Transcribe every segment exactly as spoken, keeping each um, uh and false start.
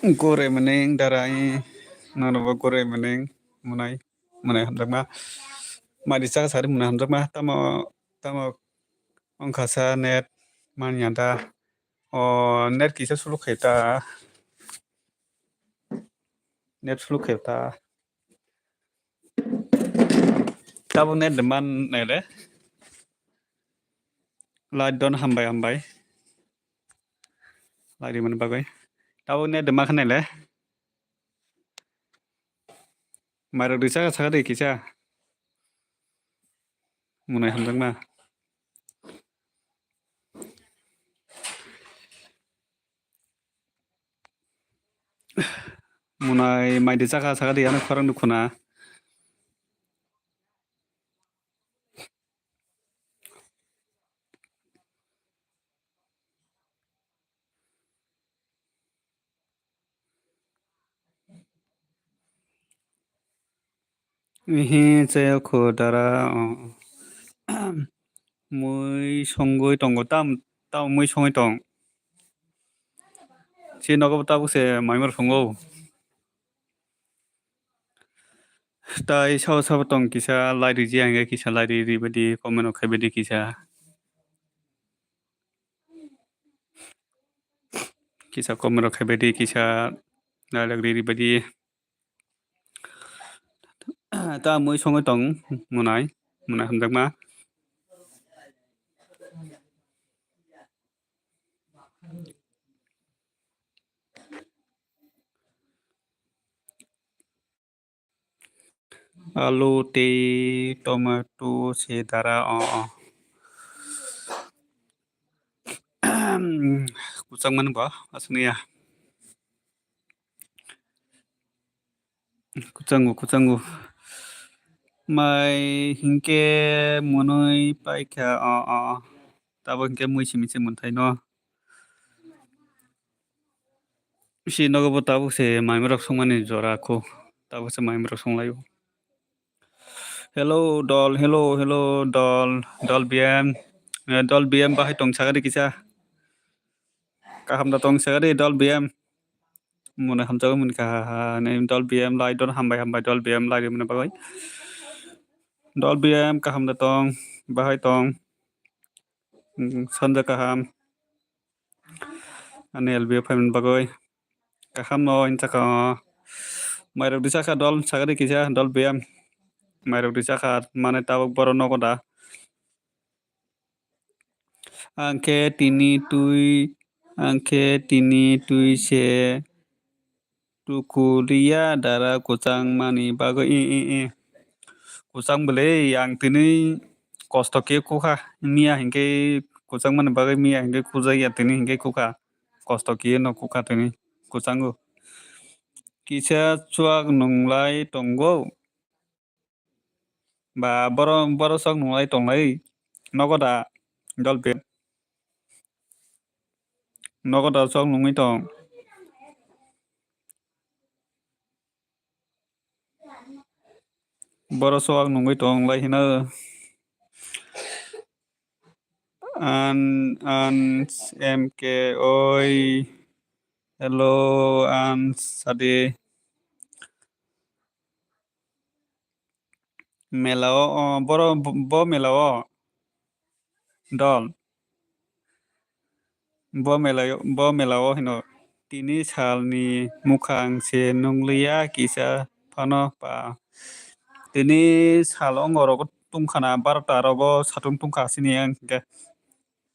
Gure mwneng darai, nono bo gure mwneng mwnai, mwnai hamjakma. Mari chakha sari mwnai hamjakma, tamo, tamo wngkha sa net manya da. O net kisa suluk khe ta, net suluk khe ta. Tabuk net de man nai le. Light don hambai hambai. Light rimani bagwi. Tabuk net de ma khanai le. Mairok risa saka de kisa. Mwnai hamjakma. Munai mai de chakha saka de ano khorang de khuna. Ihi chayokho dara, o, mui songwi tongo, tam, tam mui songwi tong. Si nogo tabuk se maimar songo. Tai sabo sabo tong kisa like riji hingke kisa like ri, ribaidi comment rok khaibaidi kisa. Kisa comment rok khaibaidi kisa like ri, ribaidi. Ta mui songwi tong munai, munai hamjakma. Alu tei tomato se dara, o, o. Kwchangmani bo aswknai ya. Kwchango, kwchango. Mai hinkhe mwnwi paikha, o, o. Tabuk hinkhe mui simi se mwnthaino. Si nogo bo tabuk se maimarok songmani jora kho. Tabuk se maimarok songlaio. Hello, dol, hello, hello, dol, dol B M. Eh, dol B M bahai tong sagadi kisa. Kaham da tong sagadi dol B M. Mone hamjago muni kaha ha, ne dol B M lai don hambai hambai dol B M lai rimani bagwi. Dol B M kaham da tong, bahai tong. Mm, sanja kaham. Ani L B O phaimani bagwi. Kaham no, insaka o. Mairok di saka dol, sagadi kisa dol B M. Mairok di saka mane tabuk boro nogo da. Ang khe tini twi, ang khe tini twi se tukuliya dara kwchang mani bagwi, i, i, i. Kwchang bwlwi ang tini kosto khe kukha. Miya hinkhe kwchang mani bagwi miya hinkhe kujakya tini hinkhe kukha. Kosto khe no kukha tini kwchango. Kisa chuak nunglai tongo. Ba boro, boro sok nunglai tonglai nogo da dol B M. Nogo da sok nungwi tong. Boro sok nungwi tonglai hino. An, an, M K oi. Hello, an, sadi. Mela o, o, boro, bo, bo mela o. Dol. Bo mela o, bo mela o hino. Tini salni mukhang se nungliya kisa phano pa. Tini sal ongorok tungkhana barota rogo satung tungkha sini ang hingke.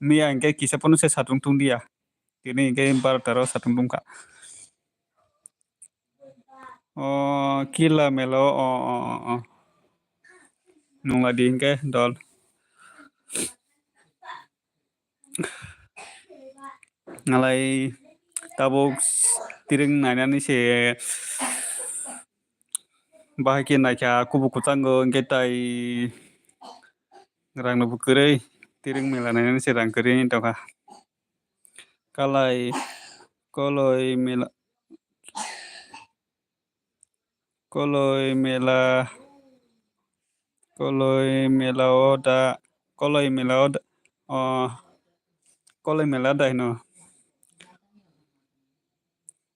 Miya hingke kisa phano se satung tungdiya. Tini hingke barota ro satung tungkha. O kila mela o, o, o, o, o. Nungla di hingke dol. Nalai tabuk tiring nainani se bahai khe naikha kubuk kwchango hingke tai rang no bo kwrwi tiring mela nainani se rang kwrwi tongkha. Kalai koloi mela, koloi mela, koloi mela o da, koloi mela o da, o, koloi mela da hino.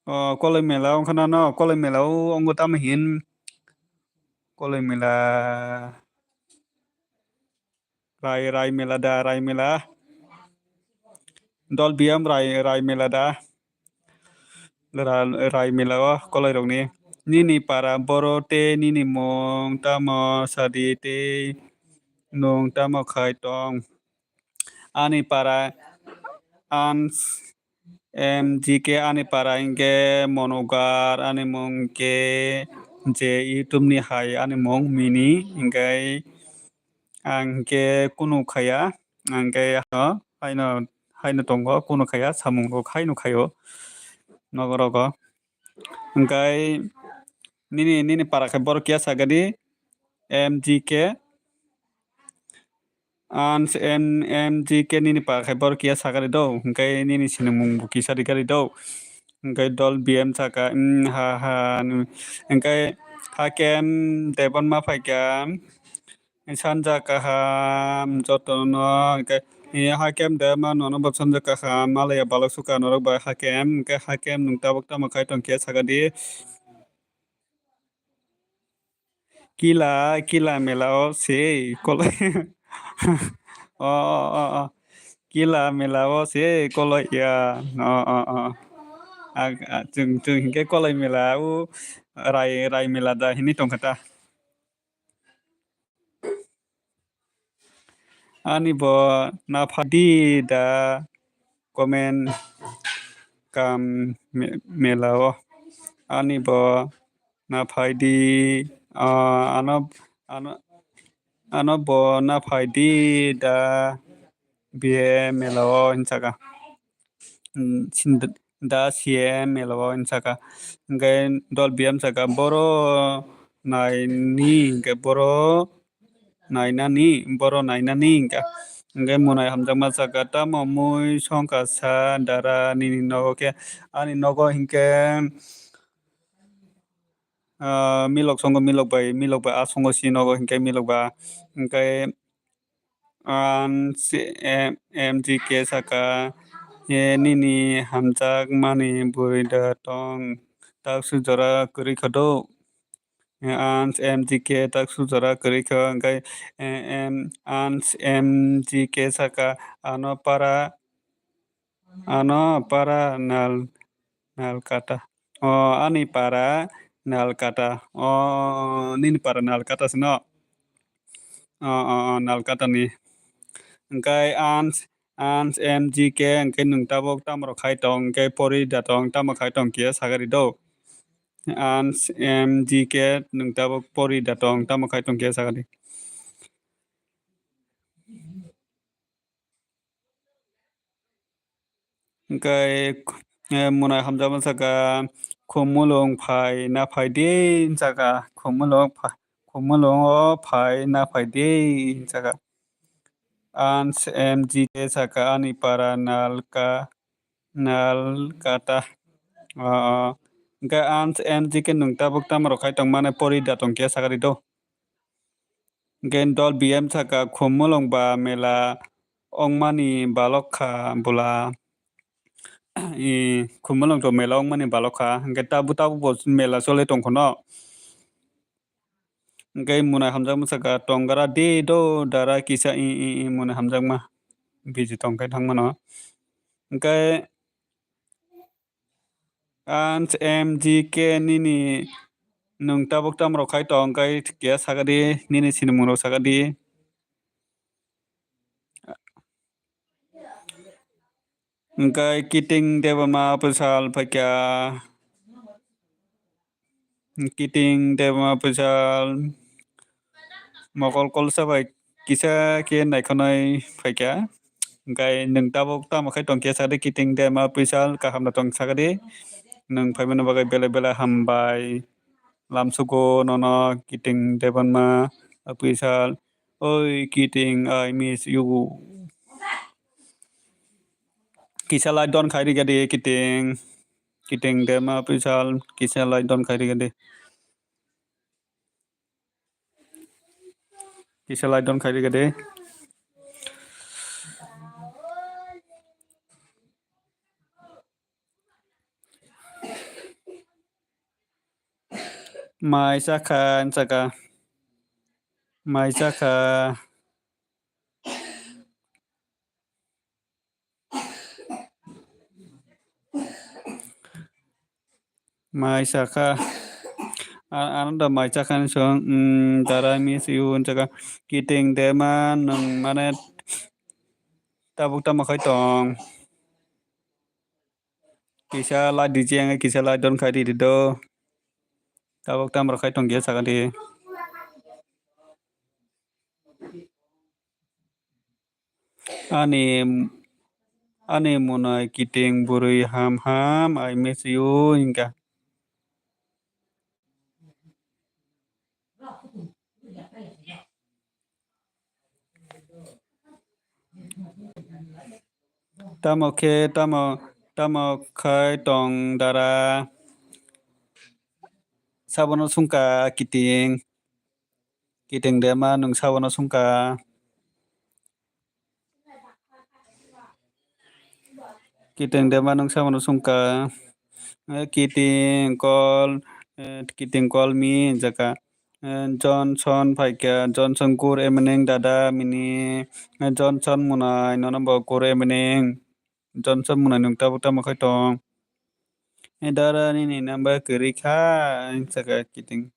O, koloi mela wngkha na no, koloi mela o wngkha tamo hin, koloi mela. Rai, rai mela da, rai mela. Dol B M rai, rai mela da. Ra-, rai mela o koloi rokni. Nini para boro te nini mung tamo sadi te nung tamo khai tong. Ani para ans M G K ani para hingke Monogar ani mung ke je YouTube ni hai ani mung mini hingke ang hingke kunu khaya ang ke haino haino tongo kunu khaya samung rok haino khayo nogo rogo. Hwnkhe nini, nini para khe borok kiya sakha di, M G K. Ans M, M G K nini para khe borok kiya sakha di do, hwnkhe nini sinimung bo kisa rikha di do. Hwnkhe dol B M sakha, mm, ha, ha, hwnkhe hakem Debonma phaikha. Sanja kaham jotono, hwnkhe, eh, hakem de ma nono bo sanja kaham, malaya balok suka norok bai hakem, hwnkhe hakem nwng tabuk tamo khai tongkhe sakha di. Kila, kila mela o se koloi. O, o, o, o. Kila mela o se koloi ya. O, o, o. Ag-, a, chwng, chwng hinkhe koloi mela o rai, rai mela da hinwi tongkha ta. Ani bo naphadi da comment kam me-, mela o. Ani bo naphadi, ah, ano, ano, ano bo naphadi da bihe mela o hinwi sakha. Mm, sin-, da C M L O hinwi sakha. Hwnkhe dol B M sakha, boro naini, hwnkhe boro nainani, boro nainani hwnkha. Hwnkhe Munai Hamjakma sakha, tamo mui songkha sa dara nini nogo khe, ani nogo hinkhe, ah, milok songo, milok bai, milok bai a songo si nogo hinkhe milok ba, hwnkhe Ans M-, M G K sakha, "E nini hamjakmani bwrwi da tong, taksu jora kwrwi kha do?" Ans M G K taksu jora kwrwi kha, hwnkhe, e, em, Ans M G K sakha, "Ano para, ano para nal, nal kata." O, ani para Nalkata. O, nini para Nalkata sino? O, o, o, Nalkata ni. Hwnkhe Ans, Ans M G K hwnkhe nwng tabuk tamo rok khai tong, hwnkhe pori da tong, tamo khai tong kiya sagari do. Ans M G K nwng tabuk pori da tong, tamo khai tong kiya sagari. Hwnkhe, eh, Munai Hamjakma sakha, "Khumulwng phai na phai di," sakha, "Khumulwng pha-, Khumulwng o phai na phai di," sakha. Ans M G K sakha, "Ani para Nalka, Nalkata." O, o. Hwnkhe Ans M G K nwng tabuk tamo rok khai tong mane pori da tong kiya sagari do. Hwnkhe dol B M sakha, "Khumulwng ba mela ongmani balok kha bwla." I, Khumulwng to mela ongmani balok kha. Hwnkhe tabuk, tabuk bo mela choli tong khono. Hwnkhe Munai Hamjakma sakha, "Tonggra di do dara kisa i, i, i," Munai Hamjakma biji tong khe thang mano. Hwnkhe Ans M G K nini nwng tabuk tamo rok khai tong, hwnkhe kiya sagadi, nini sinimung rok sagadi. Hwnkhe Kiting Debbarma official phaikha. Kiting Debbarma official mokol kolsa bai kisa khe naikhonai phaikha. Hwnkhe nwng tabuk tamo khai tongkhe sadi Kiting Debbarma official kaham no tong sagadi. Nwng phaimani bagwi belai belai hambai. Lamsugo nono Kiting Debbarma official. Oi Kiting, I miss you. Kisa like don khai rikha di Kiting. Kiting Debbarma official, kisa like don khai rikha di. Kisa like don khai rikha di. Mai chakha, sakha. Mai chakha. Mai sakha. A-, ano da mai chakha ni song, mm, dara miss you, sakha. Kiting Debbarma nwng mane tabuk tamo khai tong. Kisa like di jeng, kisa like don khai di do. Tabuk tamo khai tong kisa sakha di. Ani, ani Munai Kiting bwrwi ham ham, I miss you, hwnkha. Tamo khe tamo, tamo khai tong dara? Sabono sungkha kiting. Kiting dema nwng sabono sungkha? Kiting dema nwng sabono sungkha? Eh, kiting call, eh, kiting call me, jaka. Eh, Johnson phaikha, Johnson, good evening dada mini. Eh, Johnson munai, nono bo good evening. Johnson munai nwng tabuk tamo khai tong? Eh, dara nini number kwrwi kha, ang saka kiting.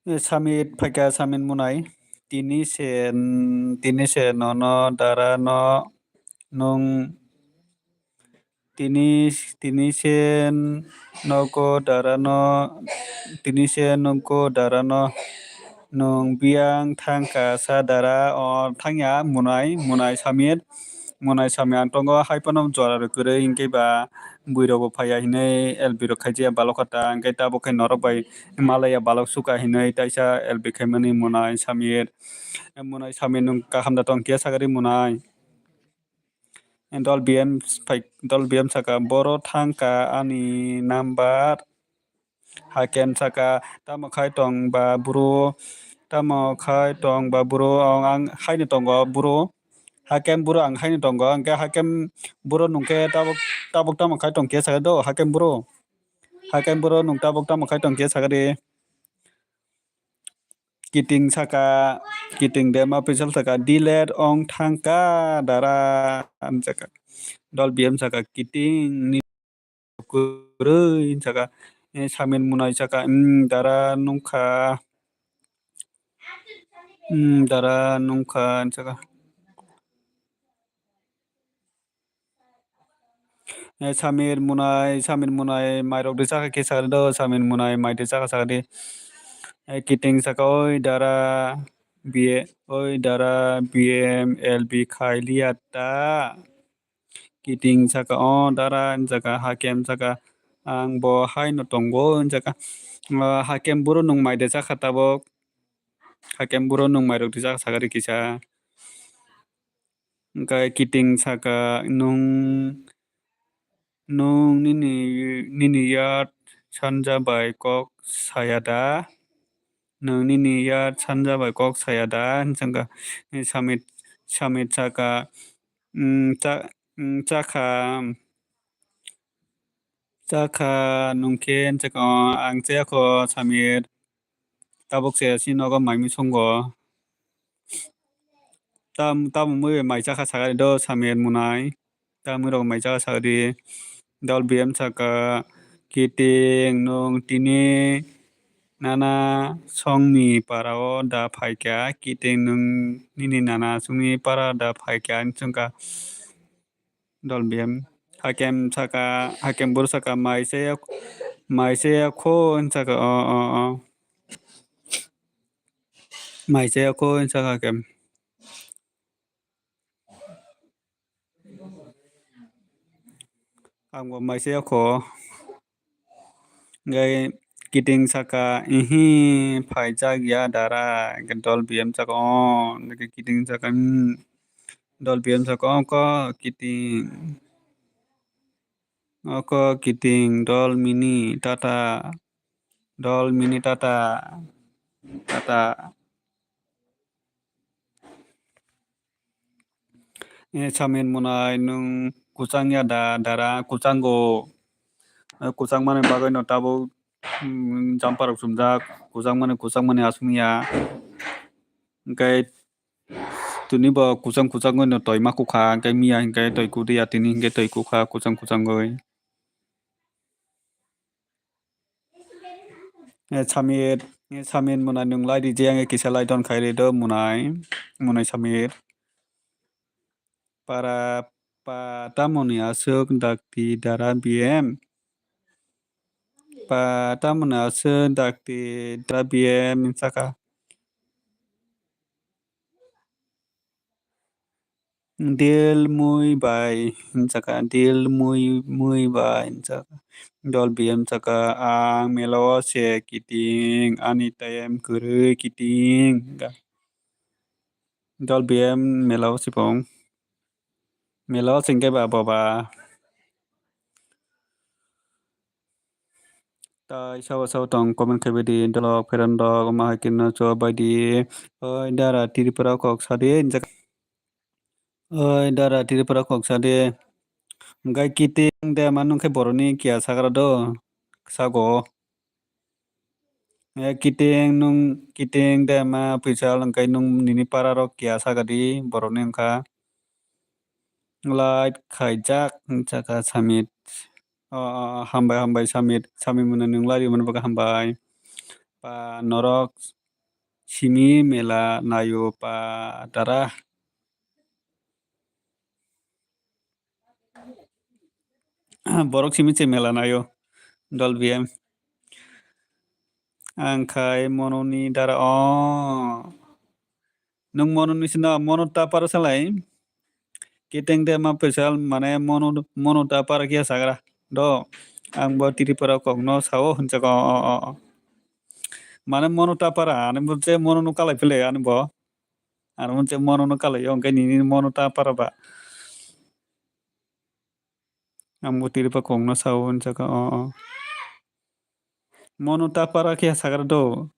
Eh, Samit phaikha, Samit munai. Tini se, tini se nono dara no nwng tini, tini se nogo dara no, tini se nogo dara no nwng biyang thangkha sa dara? O thangya munai, munai Samit, munai Samit ang tongo hai phano jora rw kwrwi hwnkhe ba bwrwi rok bo phaiya hinwi L B rok khaijakya balok kha ta, hwnkhe tabuk khe norok bai malaiya balok sukha hinwi taisa L B khaimani munai Samit. Munai Samit nwng kaham da tong kiya sagari munai. Dol B M phai, Dol B M saka, boro thangkha ani number. Hakem saka, tamo khai tong ba bro? Tamo khai tong ba bro? Ang, ang haino tongo bro. Hakem bro ang haino tongo. Hwnkhe hakem bro nwng khe tabuk, tabuk tamo khai tong kiya saka do hakem bro? Hakem bro nwng tabuk tamo khai tong kiya saka de? Kiting saka, kiting dema pisal saka, delete ong thangkha dara, ang saka. Dol B M saka, kiting ni kwrwi, ang saka. Eh, Samin Munai saka, hmm, dara nungkha. Hmm, dara nungkha, ang saka. Eh, Samir Munai, Samir Munai, mairok de chakha khe sakdi do, Samir Munai, mai de chakha sakdi. Eh, kiting saka, oi dara, B M, oi dara, B M, L B khai liya ta. Kiting saka, o dara, ang saka, hakem saka, ang bo haino tongo, ang saka. Ah, hakem buro nung mai de chakha tabok. Hakem buro nung mairok de chakha sakdi kisa. Hwnkhe kiting saka, nwng, nwng nini, nini yat sanja bai kok saya da? Nwng nini yat sanja bai kok saya da? Hwnkhe Samit, Samit saka, "Mm, cha-, mm, chakha, chakha nungkhe," hwnkhe, "O, ang chayakho, Samit." Tabuk se si nogo mai mui songo. Tam, tamo mui bai mai chakha sakadi do, Samir Munai. Tamui rok mai chakha sakadi. Dol B M saka, kiting nwng tini nana songni para o da phaikha, kiting nwng nini nana songni para da phaikha, ang chwngkha. Dol B M. Hakem saka, hakem buru saka, mai se, mai se kho, saka, o, o, o. Mai se kho, saka hakem. Ang bo mai se kho. Hwnkhe kiting saka, "Ihi, phaijak ya dara." Hwnkhe dol B M saka, "O." Hwnkhe kiting saka, "Hmm." Dol B M saka, "Oko kiting. Oko kiting, dol mini tata. Dol mini tata. Tata." Eh, Samin Munai, nwng kwchang ya da, dara? Kwchango. Eh, kwchang mani bagwi no tabuk, mm, jumper rok chumjak. Kwchang mani, kwchang mani aswk ya. Hwnkhe tini bo kwchang, kwchang no toi ma kukha, hwnkhe miya hwnkhe toi kudi ya, tini hwnkhe toi kukha kwchang, kwchangwi. Eh, Samir, eh, Samir Munai nwng lai di je, ang kisa lai don khai ri do Munai, Munai Samir. Para pa tamoni aswk dakti dara B M. Pa tamoni aswk dakti dara B M saka. Dil mui bai hinjaka, dil mui, mui bai hinjaka. Dol B M saka, ang mela o se kiting, ani time kwrwi kiting. Dol B M mela o sipong. Mela o singke ba boba. Tai sabo sabo tong comment khaibadi, dolok pherandok, ma hai khe no cho baidi. Oi dara Tripura kok sadi, hinjak. Oi dara Tripura kok sadi. Gai kiting de ma nung khe boroni kiya sagra do, sago. Eh, kiting nung, kiting de ma pisa lengkai nung nini para rok kiya sagadi boroni wngkha. Like khaijak, hinjaka samit. O, o, hambai, hambai, samit. Samit mwnwi nung lari mwnwi bagwi hambai. Pa norok simi mela nayo pa dara. Borok simi se mela nayo. Dol B M. Ang khai mononi dara o. Nung mononi sino mono tapar salai. Kiteng de ma pesal mane mono, mono tapar kia sagra. Do ang bo Tripura kok no sao hinjak o, o, o. Mane mono tapara ani bo je mono no kalai pele ani bo. Ani bo je mono no kalai yo, hingke nini mono tapara ba. Ang bo Tripura kok no sao hinjak o, o. Mono tapara kia sagra do.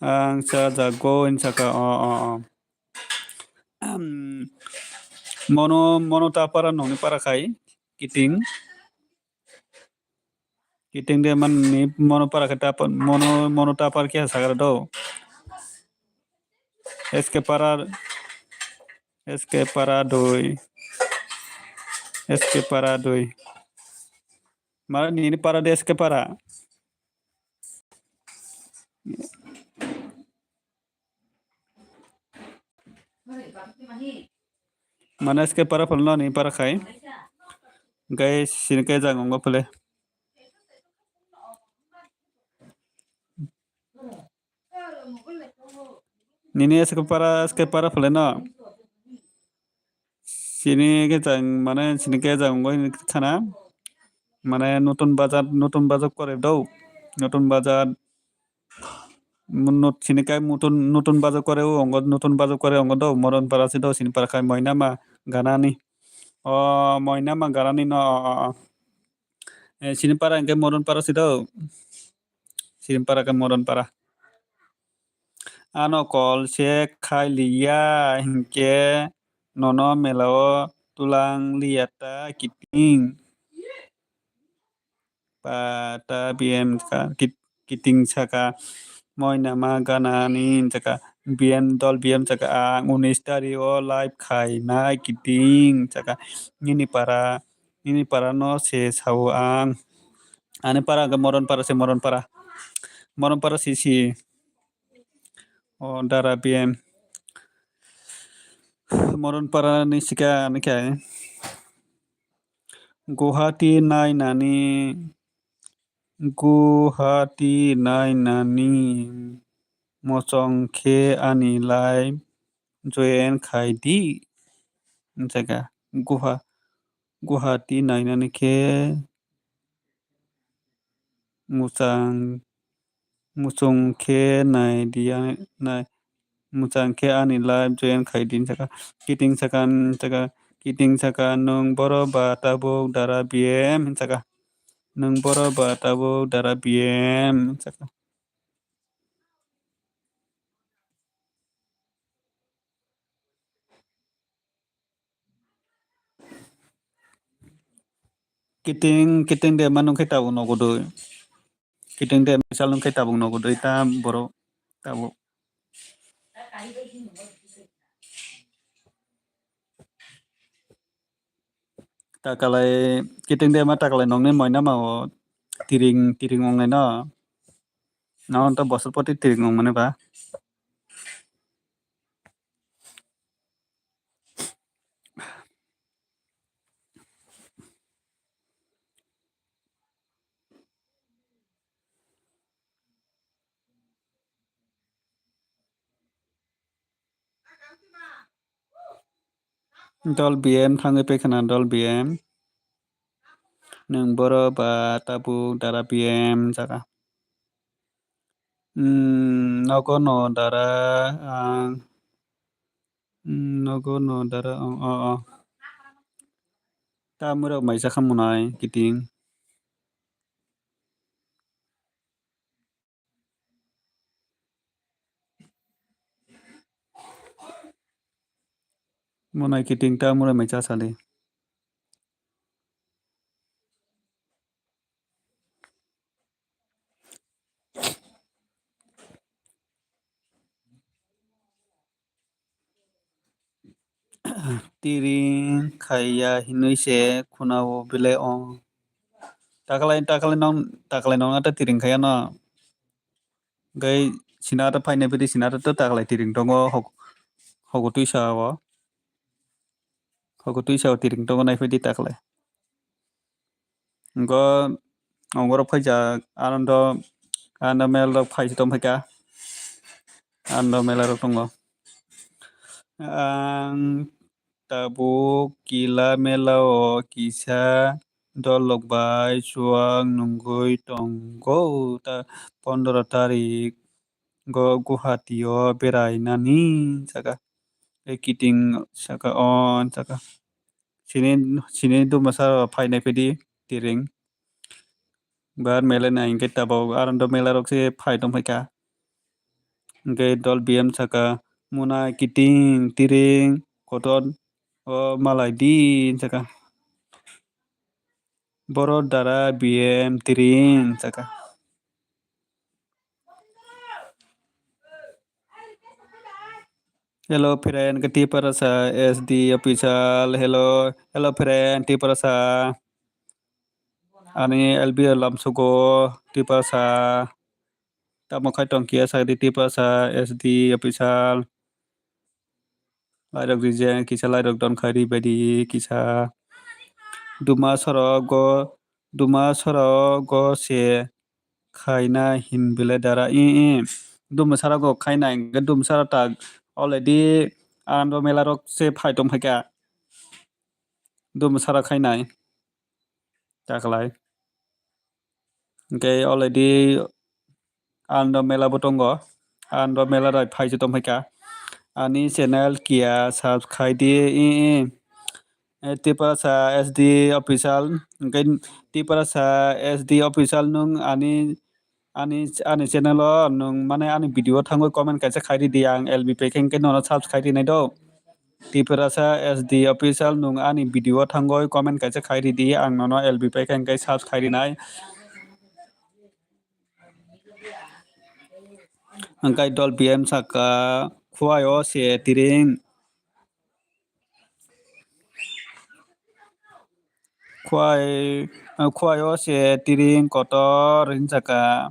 Ang chajago hinjaka o, o, o. Mono, mono tapara nongni para khai kiting. Kiting de man ni mono para khe tapar, mono, mono tapar khe sagra do. S K para, S K para doi. S K para doi. Mara nini para de S K para. Mane S K para phano ni para khai. Guys, sini kai jang ongo pele. Nini S K para, S K para phale no. Sini ke jang, mane sini ke jang ongo khana. Mane nutun bazar, nutun bazar kore do. Nutun bazar, mun-, nut-, sini kai mutun, nutun bazar kore o, ongo nutun bazar kore ongo do. Moron para si do, sini para khai moina ma ganani. O, moina ma ganani no, o, o, o. Eh, sini para hingke moron para si do. Sini para ke moron para. Ano kol se khai liya hingke nono mela o tulang liya ta kiting. Pata B M ka kit-, kiting saka moina ma gana ni saka B M dol B M saka ang unis tari o live khai nai kiting saka nini para, nini para no se sao ang. Ani para ke moron para se moron para. Moron para si si. O dara B M. Moron para ni sika ani kai. Guwahati nainani, Guwahati nainani mochong khe ani live join khai di. Jaga Guha-, Guwahati nainani khe muchang, muchung khe nai di, nai, muchang khe ani live join khai di, saka kiting saka, saka kiting saka, nwng boro ba tabuk dara B M saka, nwng boro ba tabuk dara B M saka. Kiting, kiting de ma nung khe tabuk nogo doi. Kiting de misal nung khe tabuk nogo doi ta borok tabuk. Takalai, kiting de ma takalai nongni moina ma o tiring, tiring ong nai no. Nono to bosor poti tiring ong mani ba. Dol B M thangwi paikhana, dol B M. Nwng boro ba tabuk dara B M jaga. Hmm, nogo no dara ang. Hmm, nogo no dara ang. O, o. Ta mwrok mai jakha munai kiting. Munai kiting ta mwrok mai cha sadi. Tiring khaiya hinwi se khuna o belai o. Taklai, taklai nong, taklai nong ata tiring khaiya no. Gai sinata phainai pidi sinata to taklai tiring tongo hok-, hogo twisa o. Hogo twisa o tiring tongo nai pidi taklai. Go, ongorok phaijak, ano do, ano mel rok phai tong phaika. Ano mela rok tongo. Ang tabuk kila mela o kisa dolok bai chuwak nungwi tongo, ta pondro tarik go Guwahati o berai nani saka. Tei kiting saka on saka. Sini, sini duma sara phainai phaidi tiring. Bar mela nai hingke tabok arondo mela rok se phai tong phaika. Hingke dol B M saka muna kiting tiring kotor o malai di saka. Boro dara B M tiring saka. Hello friend, ke Tiprasa S D official. Hello, hello friend, Tiprasa. Ani L B lamsugo Tiprasa. Tamo khai tong kiya sa di Tiprasa S D official. Lairok rije kisa lairok don khai ri badi kisa. Duma sorok go, duma sorok go se khaina hin bile dara i, i. Duma sara go khaina hingke duma sara tak already ando mela rok se phai tong phaika. Duma sara khainai taklai. Hingke already ando mela bo tongo. Ando mela rai phai se tong phaika. Ani channel kiya subscribe di i, i. Eh, Tiprasa S D official, hingke Tiprasa S D official nwng ani, ani, ani channel o nwng mane ani video thangwi comment kaisa khai ridi, ang L B paikha hingke nono subscribe rinai do. Tiprasa S D official nwng ani video thangwi comment kaisa khai ridi, ang nono L B paikha hingke subscribe rinai. Hingke dol B M saka khuaio se tiring. Khuai, khuaio se tiring kotor hinsaka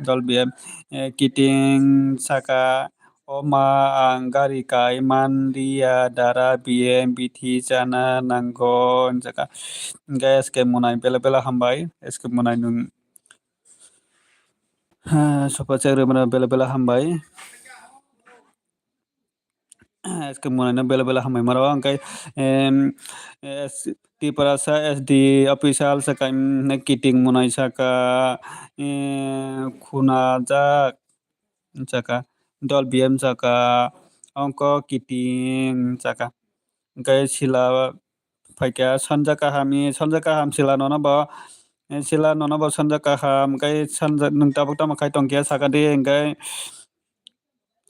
dol B M, eh, kiting saka, "O ma, ang gari kai manliya, dara B M bithi chana nango," hinsaka. Hingke S K Munai bela bela hambai, S K Munai nwng, ha, sopa chek rwmano bela bela hambai. S K Munai no bela bela hambai maro, hingke, em, S-, Tiprasa S D official saka, em, kiting Munai saka, em, khuna jak saka, dol B M saka, ongko kiting saka, hingke sila phaikha sanja kaham, i sanja kaham sila nono bo, sila nono bo sanja kaham, hingke sanja nwng tabuk tamo khai tongkhe saka di, hingke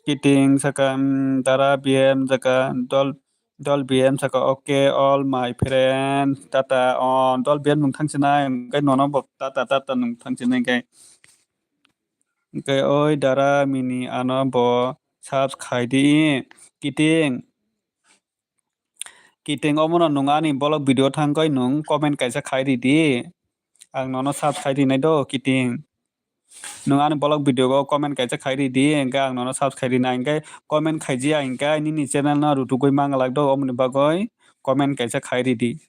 kiting saka, mm, dara B M saka, dol, dol B M saka, "Okay, all my friend, tata," o, dol B M nwng thangsinai, hingke nono bo tata, tata nwng thangsinai, hingke, hingke, "Oi dara mini ano bo subs khai di, kiting." Kiting, omono nwng ani vlog video thangkhe nwng comment kaisa khai ridi. Ang nono subs khai rinai do, kiting. Nwng ani vlog video o comment kaisa khai ridi, hingke ang nono subs khai rinai, hingke comment khaijiya hingke nini channel no rutugwi manglak do, omoni bagwi comment kaisa khai ridi.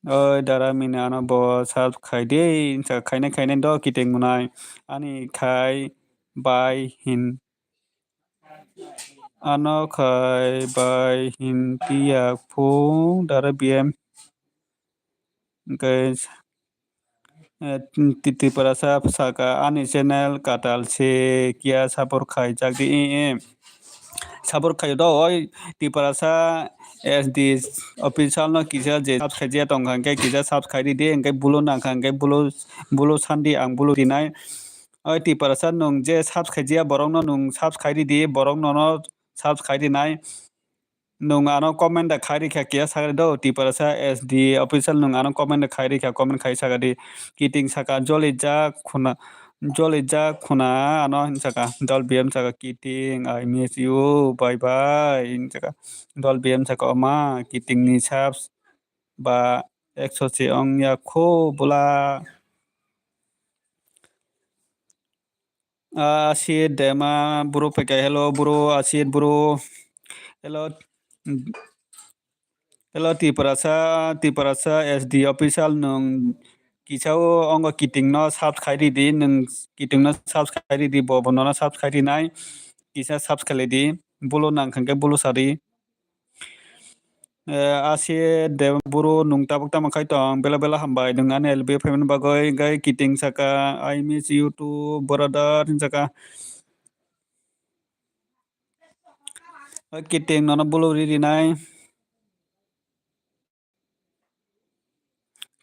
Oi dara mini ano bo subs khai di, hinsa khainai khainai do, kiting Munai. Ani khai bai hin. Ano khai bai hinti ya phung dara B M. Hwnkhe, eh, Ti-, Tiprasa saka ani channel katal se kiya support khai jak di, eh, eh. Support khai do, oi Tiprasa S D official no kisa je subscribe ya tong kha, hwnkhe kisa subscribe di, hwnkhe bulu nang kha, hwnkhe bulu, bulu sandi ang bulu rinai. Oi Tiprasa nwng je subscribe ya borok no nwng subscribe di, borok no no subscribe rinai. Nwng ano comment da khai rikha kiya sakari do, Tiprasa S D official nwng ano comment da khai rikha, comment khai sakadi. Kiting saka jolijak khuna, jolijak khuna ano hin saka, dol B M saka kiting, I miss you, bye bye hin saka. Dol B M saka oma kiting ni subs ba ekso se ong ya kho bula. Ah, Asit Dema bro phaikha, hello bro, Asit bro. Hello, hello Tiprasa, Tiprasa S D official nwng kisa o ongo kiting no subscribe ridi, nwng kiting no subscribe ridi, bo bo nono subscribe rinai, kisa subscribe ridi, bulu nang kha khe bulu sadi. Eh, Asit Debaburu nwng tabuk tamo khai tong? Bela bela hambai nwng ani L B phaimani bagwi. Hwnkhe kiting saka, "I miss you too, brother," hin saka. O kiting nono bulu ri rinai.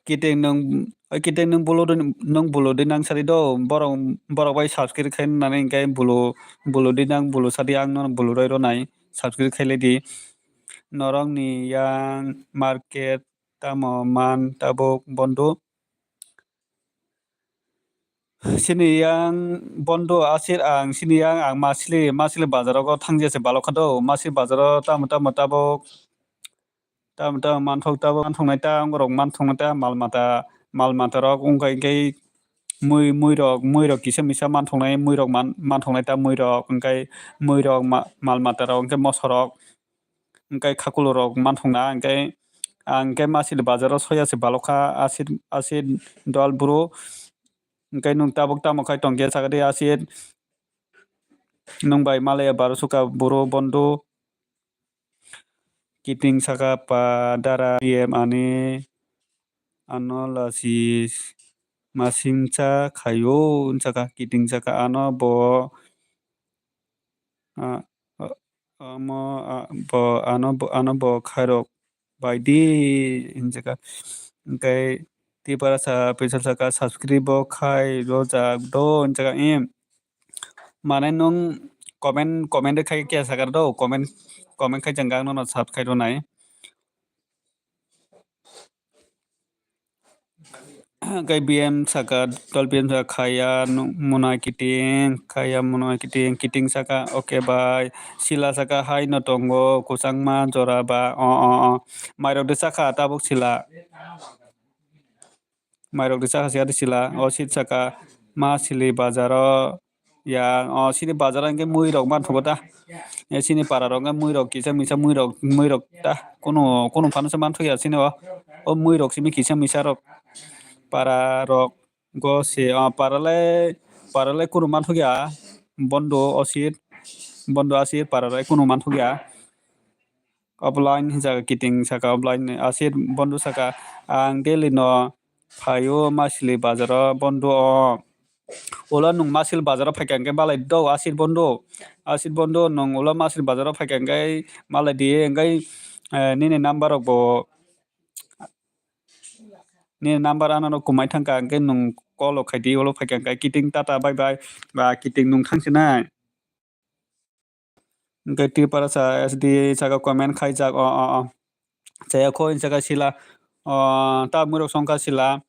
Kiting nwng, o kiting nwng bulu ri, nwng bulu di nang sari do. Borok, borok bai subscribe khai nani hwnkhe bulu, bulu di nang bulu sadi ang nono bulu roi ronai. Subscribe khailai di. Norokni yang market tamo man tabuk bondo? Sini yang bondo Asit ang, sini yang ang Masili, Masili bazar o thang jese balok kha do. Masili bazar o tamo tamo tabuk, tamo tamo manthok tabuk, manthoknai ta, ongo rok manthoknai ta, mal mata, mal mata rok wngkha hwnkhe mui, mui rok, mui rok kisa misa manthoknai, mui rok man-, manthoknai ta mui rok, hwnkhe mui rok ma-, mal mata rok, hwnkhe moso rok, hwnkhe khakulo rok manthokna, hwnkhe ang hwnkhe Masili bazar o soya se balok kha, Asit, Asit dol bro, hwnkhe nwng tabuk tamo khai tong khe sakadi Asit, nwng bai malaya baro suka bro bondo. Kiting saka pa dara P M ani ano lasi masingcha khaio, saka kiting saka ano bo, a, a, amo, a, bo, ano bo, ano bo khairok bai di, hinjaka. Hwnkhe Tiprasa official saka subscribe bo khai rojak do, hinjaka em. Mane nwng comment, comment khai khe sakar do, comment, comment khai jang gang nono subscribe rwnai. Kai B M saka, tol B M saka khaya nu-, muna kiting, khaya muna kiting, kiting saka, okay bai. Sila saka hai no tongo, kuchangma jora ba, o, o, o. Mairok de saka tabuk sila. Mairok de saka siya de sila, o sit saka ma sili bazaro. Ya, o, sini bazar hwnkhe mui rok manthogo ta. E, sini para rok hwnkhe mui rok kisa misa mui rok, mui rok ta. Kunu, kunu phano se manthoya sini o. O mui rok simi kisa misa rok. Para rok go se, o, para le, para le kunu manthoya. Bondo o sit, bondo a sit para rok kunu manthoya. Offline hinjak kiting saka offline asit bondo saka ang daily no phaio masili bazaro bondo o. Ulo nwng masil bazaro phaikha hwnkhe balai do asit bondo. Asit bondo nwng ulo masil bazaro phaikha hwnkhe malai di hwnkhe, eh, nini number rok bo, nini number ano no kumai thangkha hwnkhe nwng call rok khaidi ulo phaikha hwnkhe kiting tata bye bye ba kiting nwng thangsinai. Hwnkhe Tiprasa S D saka comment khaijak, o, o, o. Chaya kho hinsa kha sila, o, ta mwrok songkha sila.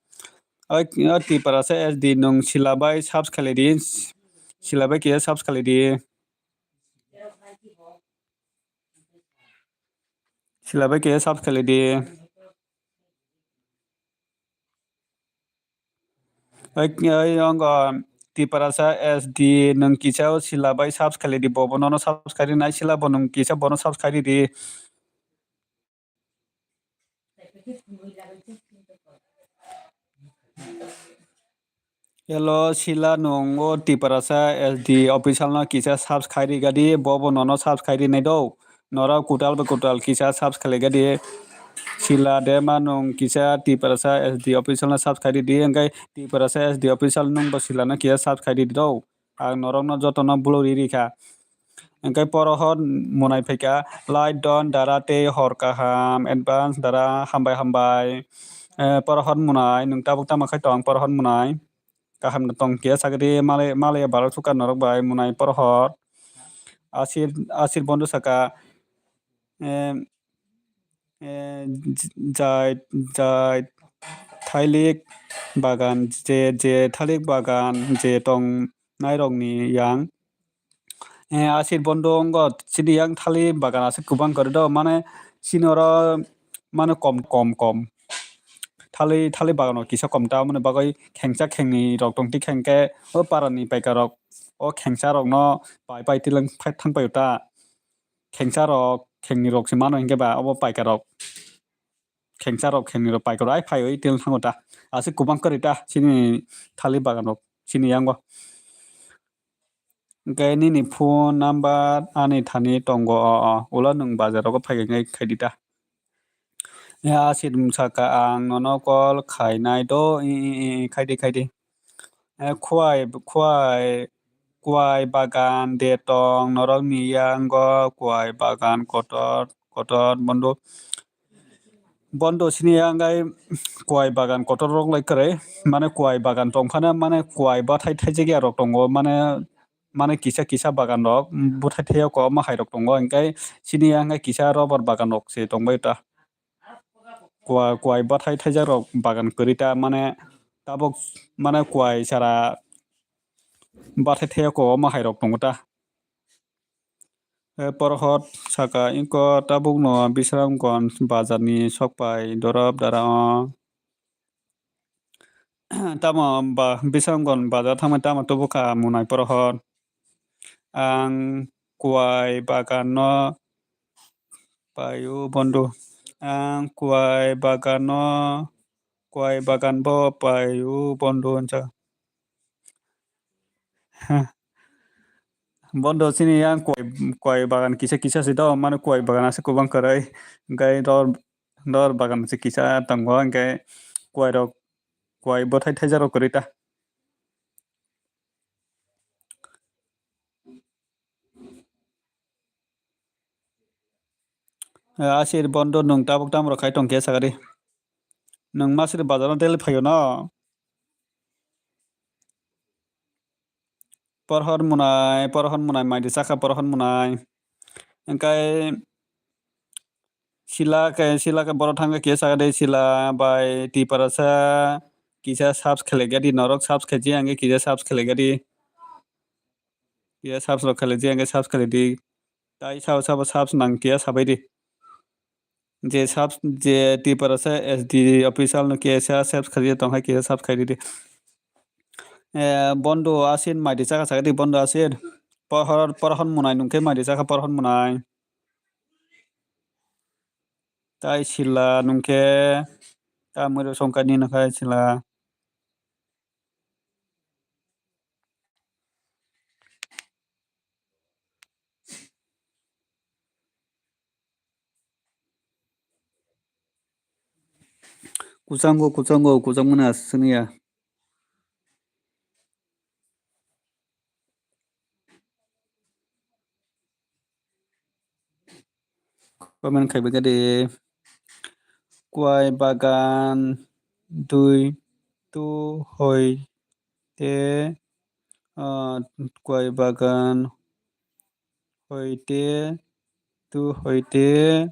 Oi, o Tiprasa S D nwng sila bai subs khailai di, sila bai kisa subs khailai di. Sila bai kisa subs khailai di. Oi, oi, ongo Tiprasa S D nwng kisa o sila bai subs khailai di, bo, bo nono subs khairi nai sila, bo nwng kisa bono subs khairi di. Hello, Sila, nwng o Tiprasa S D official no kisa subs khai ri gadi, bo bo nono subs khai ri nai do. Norok kwtal bai kwtal kisa subs khai ri gadi. Sila Dema nwng kisa Tiprasa S D official no subs khai ri di, hwnkhe Tiprasa S D official nwng bo Sila no kisa subs khai ri di do. Ang norok no joto no bulu ri ri kha. Hwnkhe Porohor Munai phaikha, like don dara tei hor kaham, advance dara hambai hambai. Eh, Porohor Munai, nwng tabuk tamo khai tong Porohor Munai? Kaham no tong khe sakri malai, malai ya baro suka norok bai Munai Porohor. Asir, Asir Bondo saka, eh, eh, j-, jai, jai thailik bagan, je, je thailik bagan je tong nairokni yang. Eh, Asir Bondo wngkha chini yang thali bagan aswk kwbang kwrwi do, mane chini oro mane kom, kom, kom. Thali, thali bagan rok kisa kom ta, mane bagwi khengsa khengni rok tong ti khengkhe o parani paikar rok o khengsa rokno pai pai tilang phai thang paio ta. Khengsa rok, khengni rok se mano hinkhe ba obo paikar rok. Khengsa rok, khengni rok paikar rok ai phaiwi tilang thango ta. Aswk kwbang kwrwi ta chini thali bagan rok chini yango. Hwnkhe nini phone number ani thani tongo, o, o, ulo nwng bazar rogo phai khe khai di ta. Ya, Asir wng saka ang nono call khainai do, i, i, i, i, khai di, khai di. Eh, Khwai, Khwai, Kwai bagan de tong norokni yango, Kwai bagan kotor, kotor, Bondo. Bondo sini yang gai kwai bagan kotor rok lai kwrwi, mane kwai bagan tong phano, mane kwai bathai thaijak ya rok tongo, mane, mane kisa kisa bagan rok bwthai thai o kwbangma hai rok tongo, hwnkhe sini yang gai kisa rubber bagan rok se tong bai ta. Kwai, kwai bathai thaijak rok bagan kwrwi ta, mane tabuk mane kwai sara bathai thai o kwbangma hai rok tongo ta. Eh, Porohor saka, "Ingko tabukno Bisramganj bazarni sokpai dorop dara o." Tamo ba Bisramganj bazar thangmani tamo tubukha Munai Porohor? Ang kwai baganno paio Bondo. Ang kwai baganno, kwai bagan bo paio Bondo, hwnsa. Bondo sini yang kwai, kwai bagan kisa kisa se do, mane kwai bagan aswk kwbang kwrwi, hwnkhe dor, dor bagan se kisa tongo, hwnkhe kwai rok, kwai bwthai thaijak rok kwrwi ta. Eh, Asir Bondo nwng tabuk tamo rok khai tong khe sakari. Nwng masiri bazar no daily phaio no? Porhor Munai, Porhor Munai, mai di saka Porhor Munai. Engkai sila ke, sila ke borok thangkhe kisa sakari sila bai Tiprasa kisa subs khelek gadi norok subs khechi angkhe kisa subs khelek gadi. Kisa subs rok khelek di angkhe subs khelek di. Tai sabo sabo subs nang kisa sabai di. Je subs, je Tiprasa S D official no kisa subs khelek tong hai kisa subs khelek di. Eh, Bondo Asin mai di saka sakari Bondo Asin. Porhor, Porhor Munai nwngkhe mai di saka Porhor Munai. Tai sila nwngkhe ta mwrwi songkha nini khai sila. Kuchango, kuchango, kuchangmani aswk ya. Comment khaibai khe de. Kwai bagan dui tu hoi te, ah, kwai bagan hoi te tu hoi te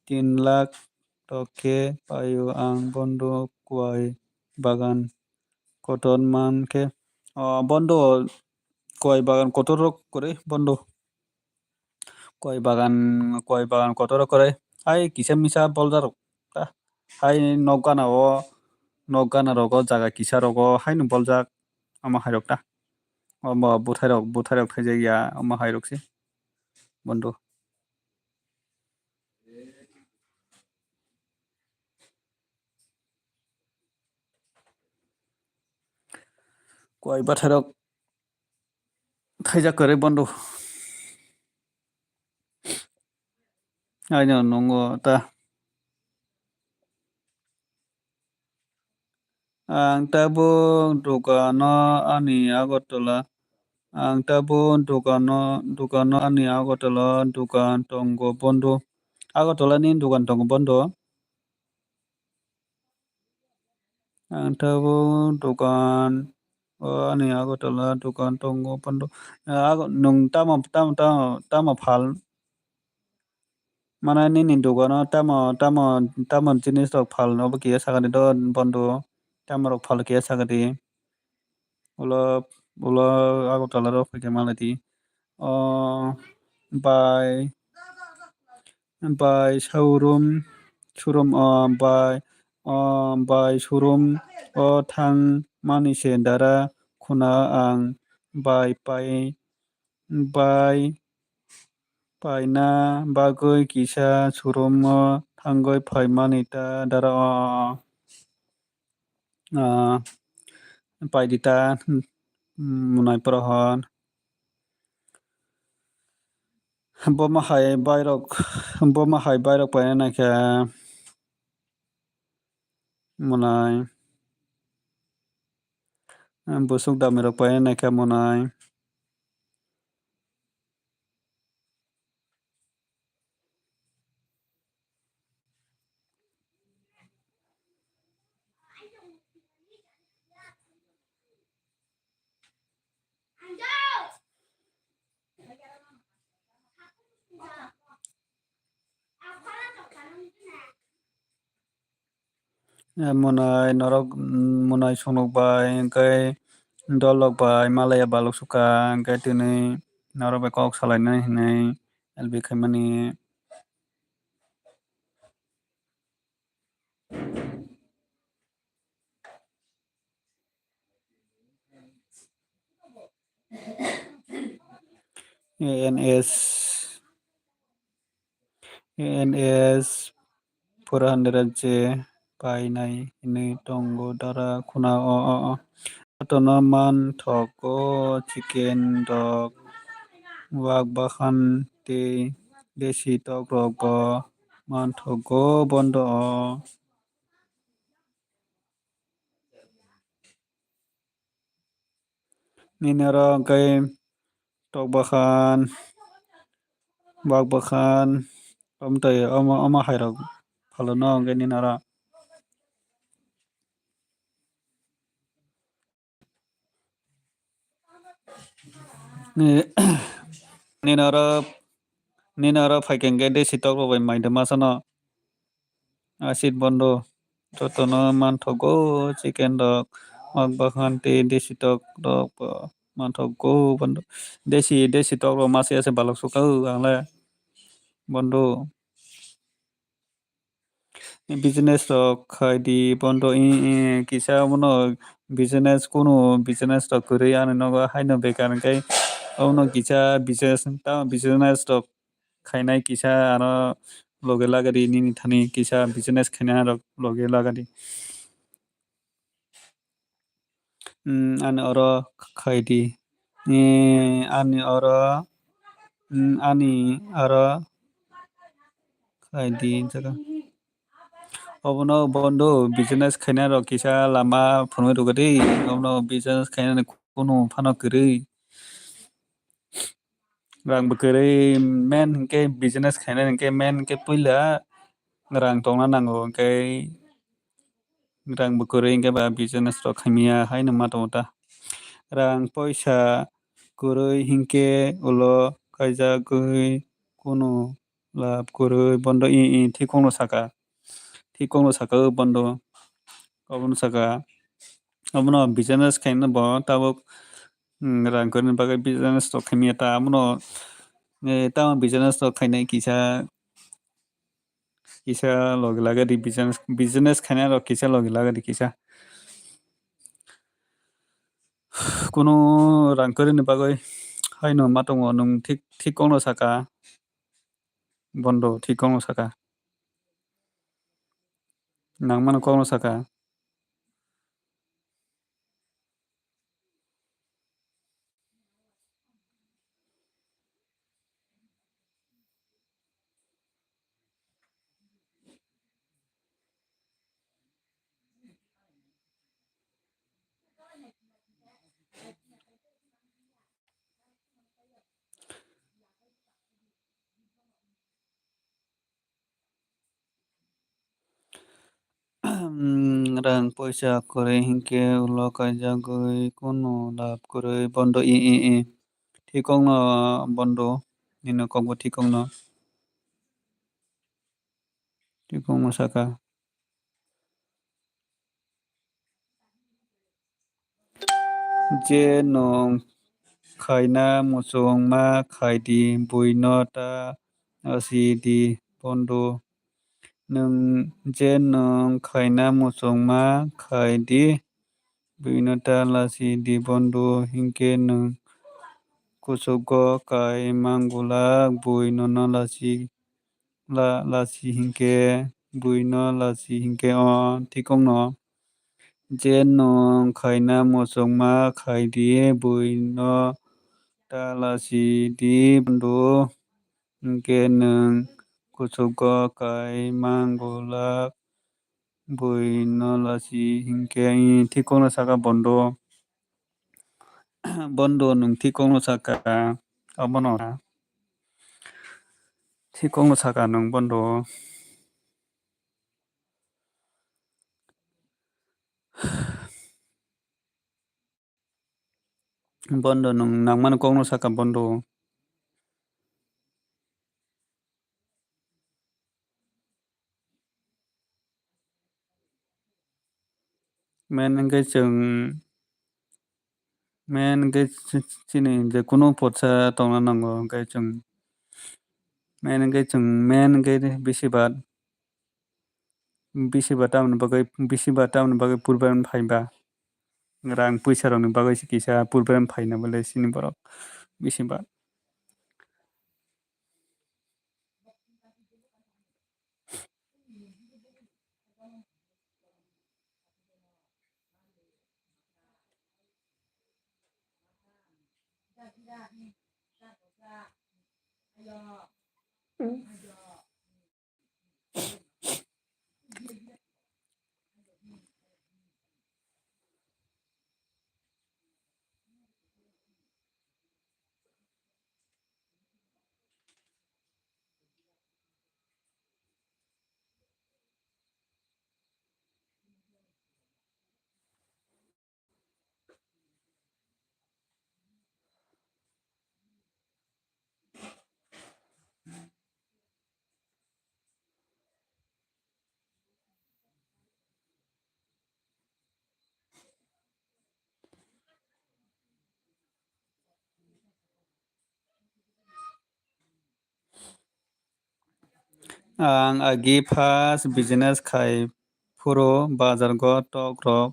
tin lakh rok khe paio ang Bondo kwai bagan kotor man khe. O Bondo kwai bagan kotor rok kwrwi Bondo. Kwai bagan, kwai bagan kotor rok kwrwi. Hai kisa misa boljak rok ta. Hai nok gana o, nok gana rogo jaga kisa rogo haino boljak omo hai rok ta. Omo bwthai rok, bwthai rok thaijak ya omo hai rok se Bondo. Bai bathairok khaijak kwrwi bondo. Aino nungo ta. Ang tabuk dukano ani Agartala, ang tabuk dukano, dukano ani Agartala dukan tongo bondo. Agartala ni dukan tongo bondo. Ang tabuk dukan, o ani Agartala dukan tongo bondo. Ago nwng tamo, tamo, tamo, tamo phal? Mane nini dukano tamo, tamo, tamo jinis rok phal obo kiya sakadi do bondo. Tamo rok phal kiya sakadi. Ulo, ulo Agartala rok phaikhe malai di. O bai, bai showroom, showroom o bai, o bai showroom o thang mani se dara khuna ang bai pai, bai paina bagwi kisa showroom o thangwi phaimani ta dara o. Ah, paidi ta, mm, mwnai prohor. Bo ma hai bairok, bo ma hai bairok paina naikha mwnai. Busuk damirok paina naikha mwnai. Eh, mwnai norok, mm, mwnai songnok bai, hwnkhe dolrok bai malaiya balok sukha, hwnkhe tini norok bai kok salainai hinwi L B khaimani. A N S, A N S four hundred je painai hinwi tongo dara khuna o, o, o. Jotono manthogo chicken rok, wak bahan tei desi tok rok bo manthogo bondo o. Nini oro hwnkhe tok bahan, wak bahan, omo twi omo, omo hai rok phalono hwnkhe nini oro. Ni, nini oro, nini oro phaikhe hwnkhe desi tok rok bai mai de masa no. Asit bondo jotono manthogo chicken rok, wak bahan tei desi tok rok bo manthogo bondo. Desi, desi tok rok masa ya se balok sukha o ang le bondo. Business rok khai di bondo, i, i, kisa omono business, kunu business rok kwrwi ani nogo haino bekar hwnkhe omono kisa business, tamo business rok khainai kisa ano loge lagadi nini thani kisa business khainai rok loge lagadi. Mm, ani oro khai di. Eh, ani oro, mm, ani oro khai di, jaga. Obono bondo business khainai rok kisa lama phunui rwgadi. Obono business khainani kunu phano kwrwi. Rang bo kwrwi, main hinkhe business khainai hinkhe main hinkhe puila rang tongna nango, hinkhe rang bo kwrwi hinkhe ba business rok khaimya haino ma tongo ta. Rang poisa kwrwi hinkhe ulo kaijagwi kunu lab kwrwi bondo i, i thik kokno saka. Thik kokno saka o bondo. Obono saka. Obono business khaina bo tabuk, mm, rang kwrwini bagwi business rok khaimya ta. Abono, eh, tamo business rok khainai kisa, kisa logi lagadi business, business khainai rok kisa logi lagadi kisa. Kunu rang kwrwini bagwi haino ma tongo nwng thik, thik kokno saka. Bondo thik kokno saka. Nangmano kokno saka. Hmm, rang poisa kwrwi hinkhe ulo kaijagwi kunu lab kwrwi bondo i, i, i. Thikokno bondo, nini kokbo thikokno. Thikokno saka. Je nwng khaina muchungma khai di, buino ta lasi di, bondo. Nwng je nwng khaina muchungma khai di, buino ta lasi di, bondo. Hinkhe nwng kuchugo kai mangulak, bui nono lasi la, lasi hinkhe, buino lasi hinkhe o thikokno. Je nwng khaina muchungma khai di, buino ta lasi di, bondo. Hinkhe nwng kuchugo kai mangulak, buino lasi hinkhe, i thikokno saka bondo. Bondo nwng thikokno saka, abono thikokno saka nwng bondo. Bondo nwng nangmani kokno saka bondo. Main hwnkhe chwng, main hwnkhe ch-, chini je kunu potsa tongna nango, hwnkhe chwng main hwnkhe chwng, main hwnkhe bisi ba, bisi ba tamni bagwi, bisi ba tamni bagwi purban phaiba. Rang puisa rokni bagwi se kisa purban phaina bole sini borok bisi ba. Ang agi first business khai phuru bazar go tok rok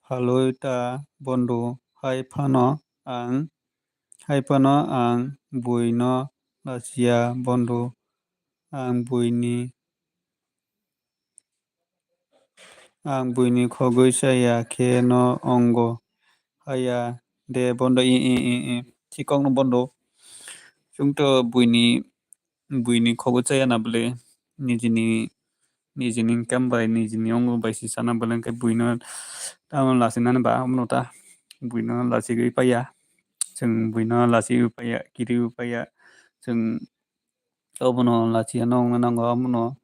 phalwi ta bondo, hai phano ang, hai phano ang buino lachiya bondo, ang buini, ang buini khogwi chaya khe no ongo haya de bondo, i, i, i, i, thikokno bondo. Chwngto buini, buini khogwi chaya na bwle nijini, nijini income bai, nijini ongo bai si sana bwle hwnkhe buino tamo lachinani ba abono ta buino lachigwi paiya. Chwng buino lachigwi paiya, kiriwi paiya. Chwng obono lachiya no wngna nango, abono,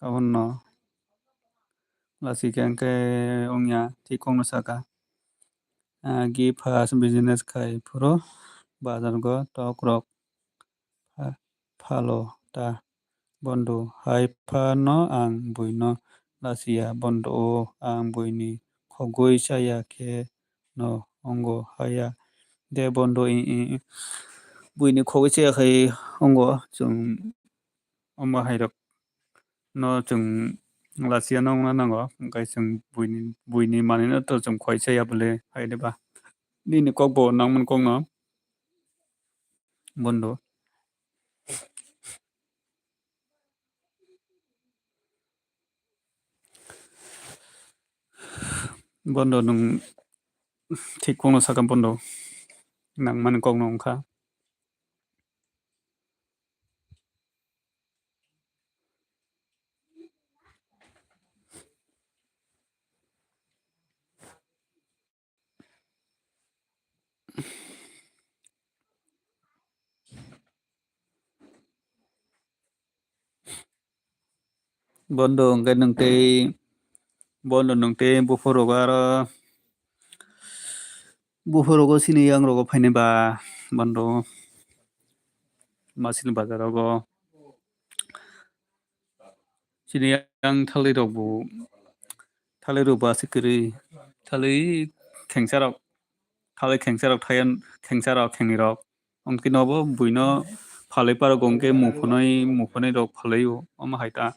abono lachikhe hwnkhe wngya thikokno saka. Agi first business khai phuru bazar go tok rok pha-, phalo ta bondo, hai phano ang buino lachiya bondo o, ang buini khogwi chaya khe no ongo haya de bondo, i, i, buini khogwi chaya khai ongo chwng. Omo hai rok no chwng lachiya no wngna nango, hwnkhe chwng buini, buini manwi no to chwng khoi chaya bwle hai de ba. Nini kok bo nangmani kok no bondo. Bondo nwng thik kokno sakha bondo. Nangmani kokno wngkha. Bondo hwnkhe nwng tei, bondo nwng tei buphuru rogo aro buphuru rogo chini yang rogo phainai ba bondo masini bazar rogo. Chini yang thalwi rok bo, thalwi rok bo aswk kwrwi, thalwi khengsa rok, thalwi khengsa rok thaiya, khengsa rok khengni rok. Hwnkhe nobo buino phalwi parok hwnkhe muphunwi, muphunwi rok phalwi o, omo hai ta.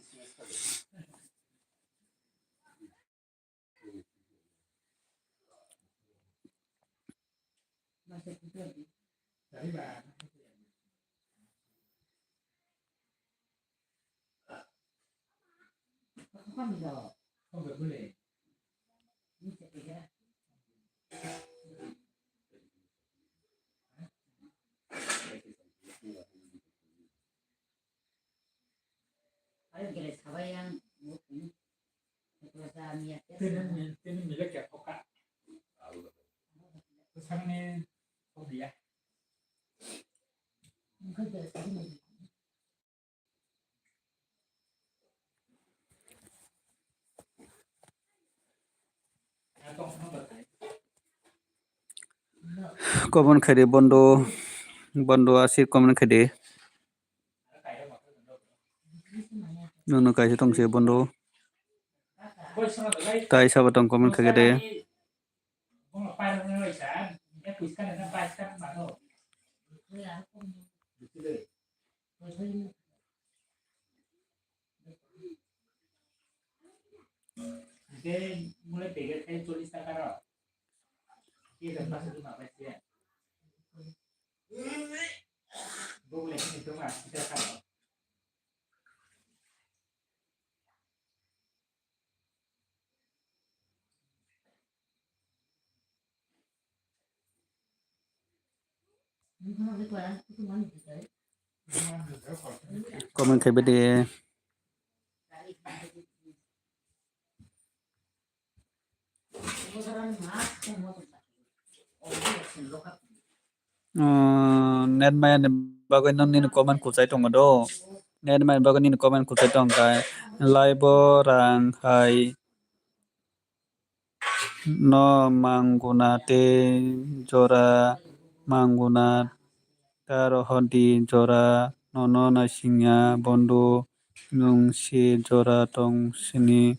Comment khaidi bondo, bondo aswk comment khaidi. Nono kaisa tongse bondo. Tai sabo tong comment khaidi. Hwnkhe mole packet khai chollish taka rok. Kisa paso duma pai se. Bo le kini duma kita ka. Comment khaibadi. Net maya ni bagwi nini comment kuchai tongo do. Net maya ni bagwi nini comment kuchai tong kha. Live o rang hai no manguna tei jora manguna ta rohordi jora nono naisingya bondo nwng se jora tong sini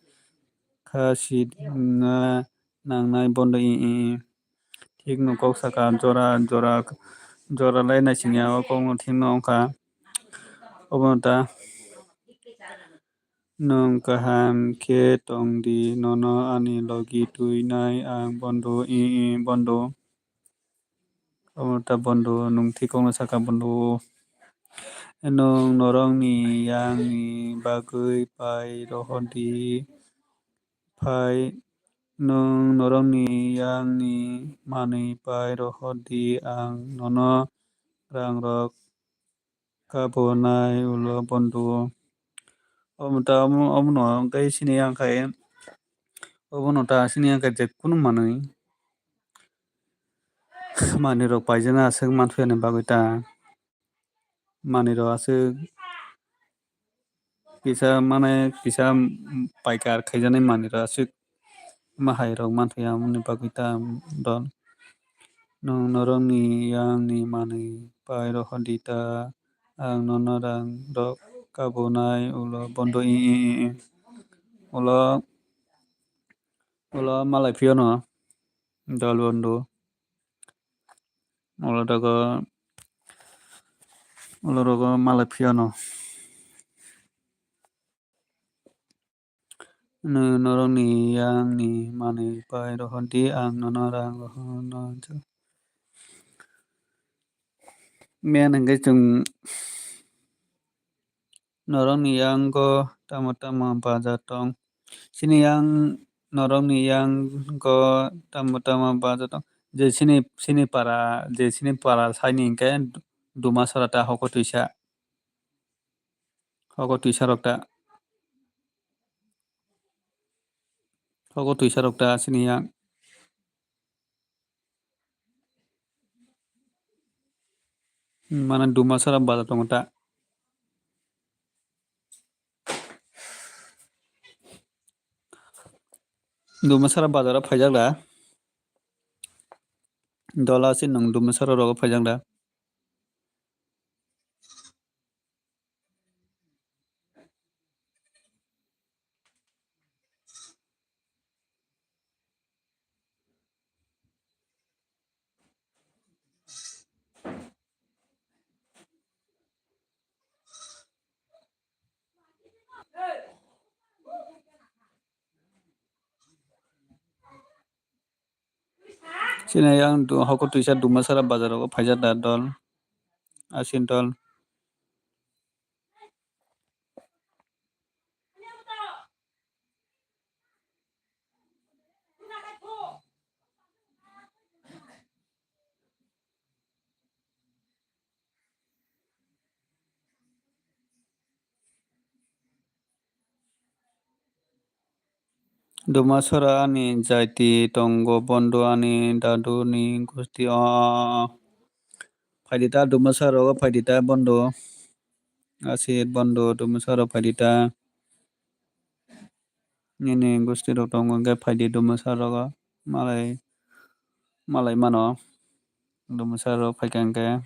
kha si wngna nangnai bondo i i i. Thik no kok saka jora jora jora lai naisingya o kok no thik no wngkha obono ta. Nwng kaham khe tong di, nono ani logi twi nai ang bondo, i, i, bondo. Omo ta bondo, nwng thik kokno saka bondo. Nwng norokni yangni bagwi pai rohor di, phai nwng norokni yangni manwi pai rohor di, ang nono rangrok kabonai ulo bondo. Omo ta, omo, omono hwnkhe sini yang khai, obono ta sini yang khai je kunu manwi, manwi rok paijana aswk manthoyani bagwi ta, manwi rok aswk kisa mane kisa paikar khaijaknai manwi rok aswk ma hai rok manthoya, aboni bagwi ta dol. Nwng norokni yangni manwi pai rohor di ta, ang nono rang rok kabonai ulo bondo i, i, i, i. Ulo, ulo malai phiyano dol bondo. Ulo dogo, ulo rogo malai phiyano. Nwng norokni yangni manwi pai rohor di, ang nono rang rohorno. Miyang hwnkhe chwng norokni yango tamo tamo baja tong. Chini yang norokni yango tamo tamo baja tong. Je chini, chini para, je chini para saini hwnkhe Dumasora ta hoko twisa. Hoko twisa rok ta. Hoko twisa rok ta chini yang. Mane Dumasora bazar tongo ta. Dumasara bazar o phaijak da. Dola se nwng Dumasara rogo phaijak da. Chini yang du-, hoko twisa Dumasara bazar rogo phaijak da dol. Asin dol. Dumasara ani jaiti tongo bondo ani dadu ni gusti o. Phaidi ta Dumasara rogo phaidi ta bondo. Asit bondo Dumasara phaidi ta. Nini gusti rok tongo hwnkhe phaidi Dumasara rogo. Malai, malai mano Dumasara rok phaikha hwnkhe.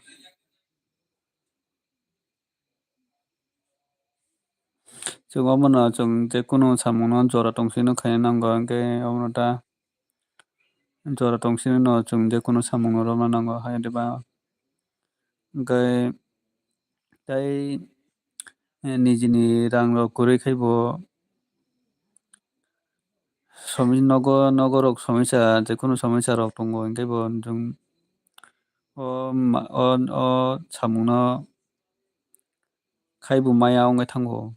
Chwng omono chwng je kunu samungno jora tongsi no khaina nango, hwnkhe omono ta jora tongsi no chwng je kunu samungno romna nango, hai diba? Hwnkhe tei, eh, nijini rang rok kwrwi khai bo somi-, nogo, nogo rok somisa, je kunu somisa rok tongo, hwnkhe bo chwng o ma-, o, o samungno khai bo maya wngwi thango.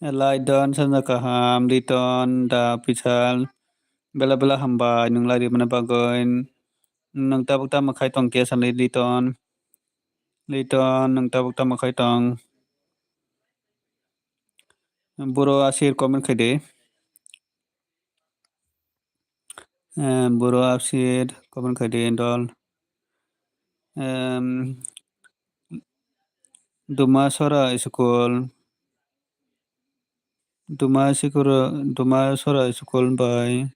Laiton, sanja kaham, Liton, da Pisal, bela bela hambai, nwng lai rimani bagwi. Nwng tabuk tamo khai tong khe sanai Liton? Liton, nwng tabuk tamo khai tong? Boro asir comment khai di. Eh, boro asir comment khai di dol. Em, Dumasora school. Dumasora, Dumasora school bai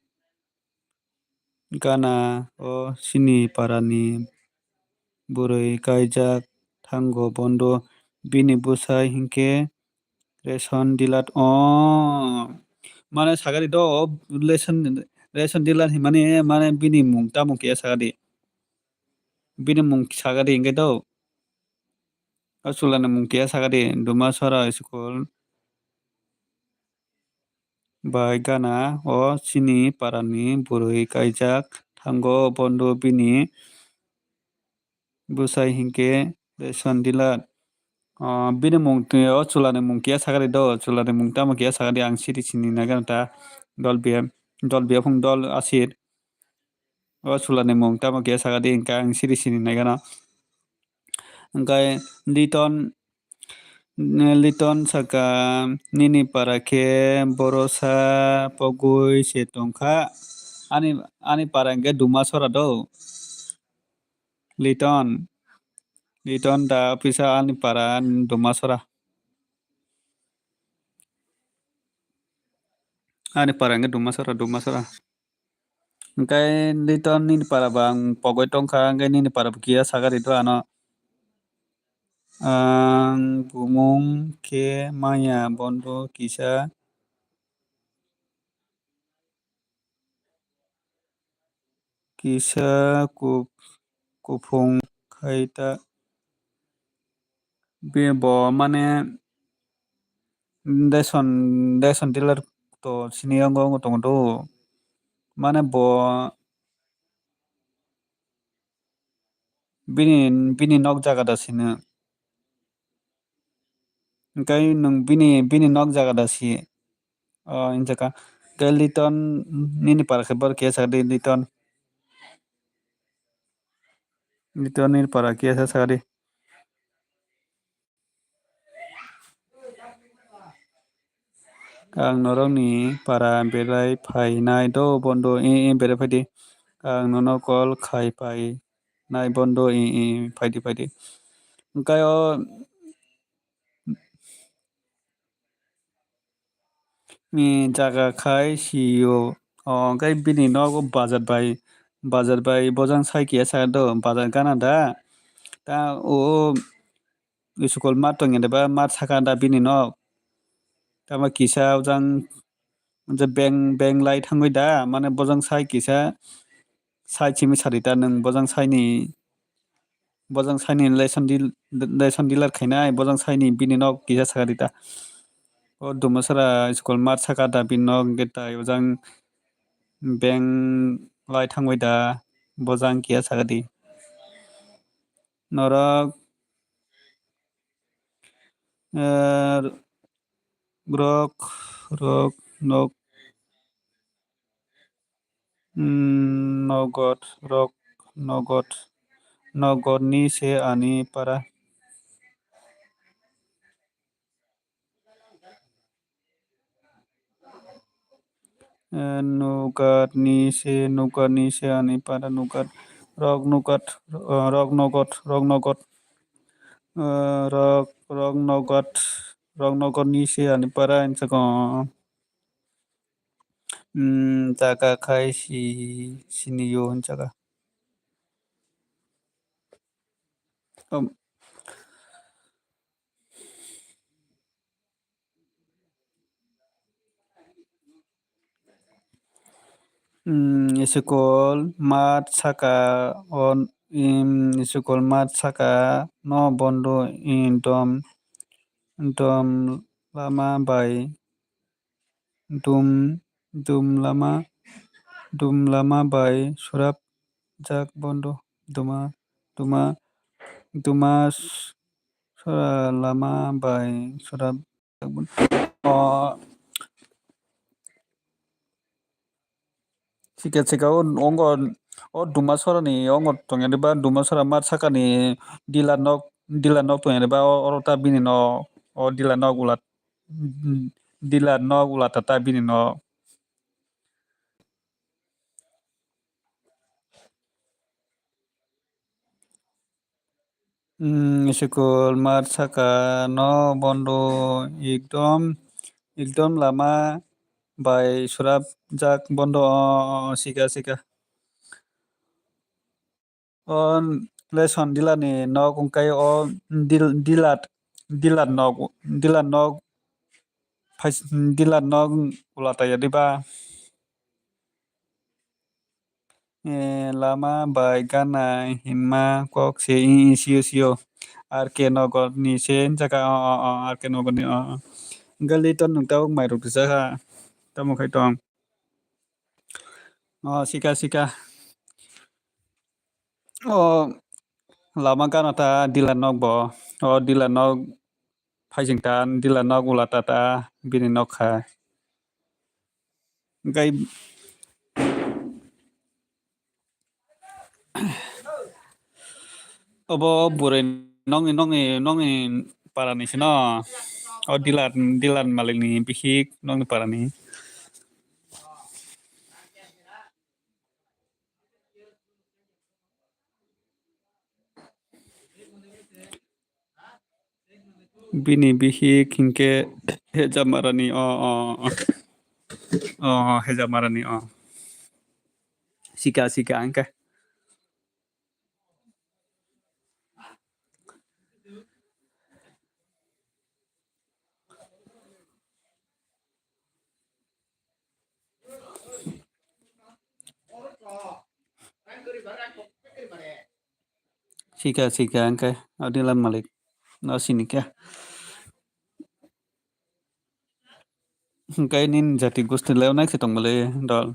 gana o chini parani bwrwi kaijak thango bondo bini bwsai hinkhe ration dealer o mane sagadi do o ration, ration dealer hinmani mane bini mung tamo kiya sagadi bini mung sagadi hinkhe do o chwlani mung kiya sagadi Dumasora school. Bai gana o chini parani bwrwi kaijak thango bondo bini bwsai hinkhe ration dealer. O bini mung twi o chwlani mung kiya sakadi do, chwlani mung tamo kiya sakadi ang siri sini nai gana ta dol biya, dol biya phung dol asir. O chwlani mung tamo kiya sakadi hinkhe ang siri sini nai gana. Hwnkhe Liton, Liton saka, "Nini para khe borosa pogwi se tongkha. Ani, ani para hinkhe Dumasora do." Liton, Liton da officer ani para Dumasora. Ani para hinkhe Dumasora, Dumasora. Hwnkhe Liton nini para ba ang pogwi tongkha, hwnkhe nini para bo kiya sakadi do ano. Ang bumung khe maya bondo kisa, kisa kup-, kuphung khai ta. Be bo mane deson, deson dealer to sini yango tongo do. Mane bo Bini, bini nok jaga da sino. Hwnkhe nwng bini, bini nok jaga da si. O, hinjaka. Hwnkhe Liton nini para khe bor khe sakdi Liton. Liton nini para khe sakdi. Ang norokni para berai phainai do bondo, e, e, berai phaidi. Ang nono call khai phainai bondo, e, e, phaidi, phaidi. Hwnkhe o, e, jaga khai sio. O, hwnkhe bini nogo bazar bai, bazar bai bojang sai kiya sa do, bazar gana da. Ta o, o, school mat tongya de ba, mat saka da bini nok. Tamo kisa ojang je beng, beng lai thangwi da, mane bojang sai kisa sai simi sari ta nwng bojang sai ni, bojang sai ni lesson dil-, lesson dealer khainai, bojang sai ni bini nok kisa saka di ta. O Dumasara school mat saka da bini nok hwnkhe tai ojang beng lai thangwi da, bojang kiya saka di. Norok, eh, rok, rok, nok, mm, nogot, rok, nogot, nogot ni se ani para. Eh, nugat ni se, nugat ni se ani para nugat. Rok nugat, eh, rok nogot, rok nogot. Eh, rok, rok nogot, rok nogot ni se ani para hinjago. Hmm, jaga khai si, sini yo hinjaga. Um, Hmm, school mat saka o, im, school mat saka no bondo, im, dom, dom lama bai dum, dum lama, dum lama bai surap jak bondo, duma, duma, duma s-, sura lama bai surap O, sika sika o ongo o Dumasora ni ongo tongya de ba Dumasora mat saka ni dila nok, dila nok tongya de ba o, oro ta bini nok o dila nok ulat, dila nok ulat ta bini nok. Hmm, school mat saka no bondo ekdom, ekdom lama bai surap jak bondo o, o, o, sika, sika. O lesson dila ni nok wngkai o dil-, dilat, dilat nok, dilat nok phai-, dilat nok ulataya diba? Eh, lama bai gana hinma kok se, i, i, sio, sio. R K Nogor ni se wngkha, o, o, o, R K Nogor ni, o, o. Hwnkhe Liton nwng tabuk mai rok rijak ha. Tamo khai tong. O, sika, sika. O, lama gana ta dila nok bo. O, dila nok phaising ta dila nok ula ta ta bini nok kha. Hwnkhe obo bwrwi nokni, nokni, nokni para ni sino. O dealer, dealer malik ni bihik nokni para ni. Bini bihik hinkhe Hejamarani, o, o, o. O, Hejamarani, o. Sika, sika, hwnkhe. Sika, sika, hwnkhe o dealer malik no sini khe. Hwnkhe nini jati gosti le onek se tongmani dol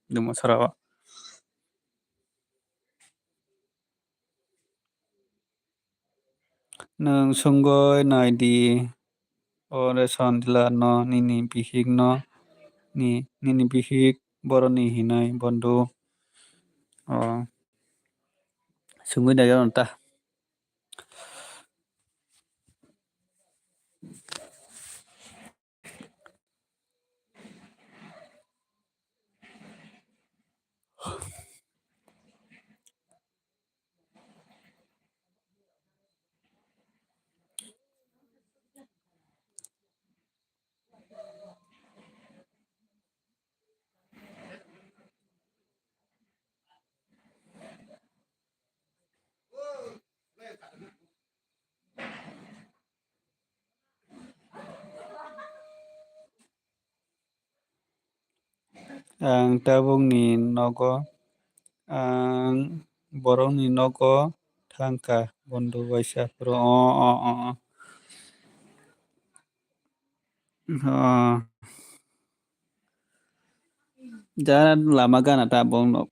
Dumasarao. Nwng sungwi nai di, o ration dealer no nini bihik no ni, nini bihik boroni hinwi bondo. O sungwi nai ta. Ang tabukni nogo, ang borokni nogo thangkha, bondo waisa phuru. O, o, o, o. O. Ja lama gana ta bong nok.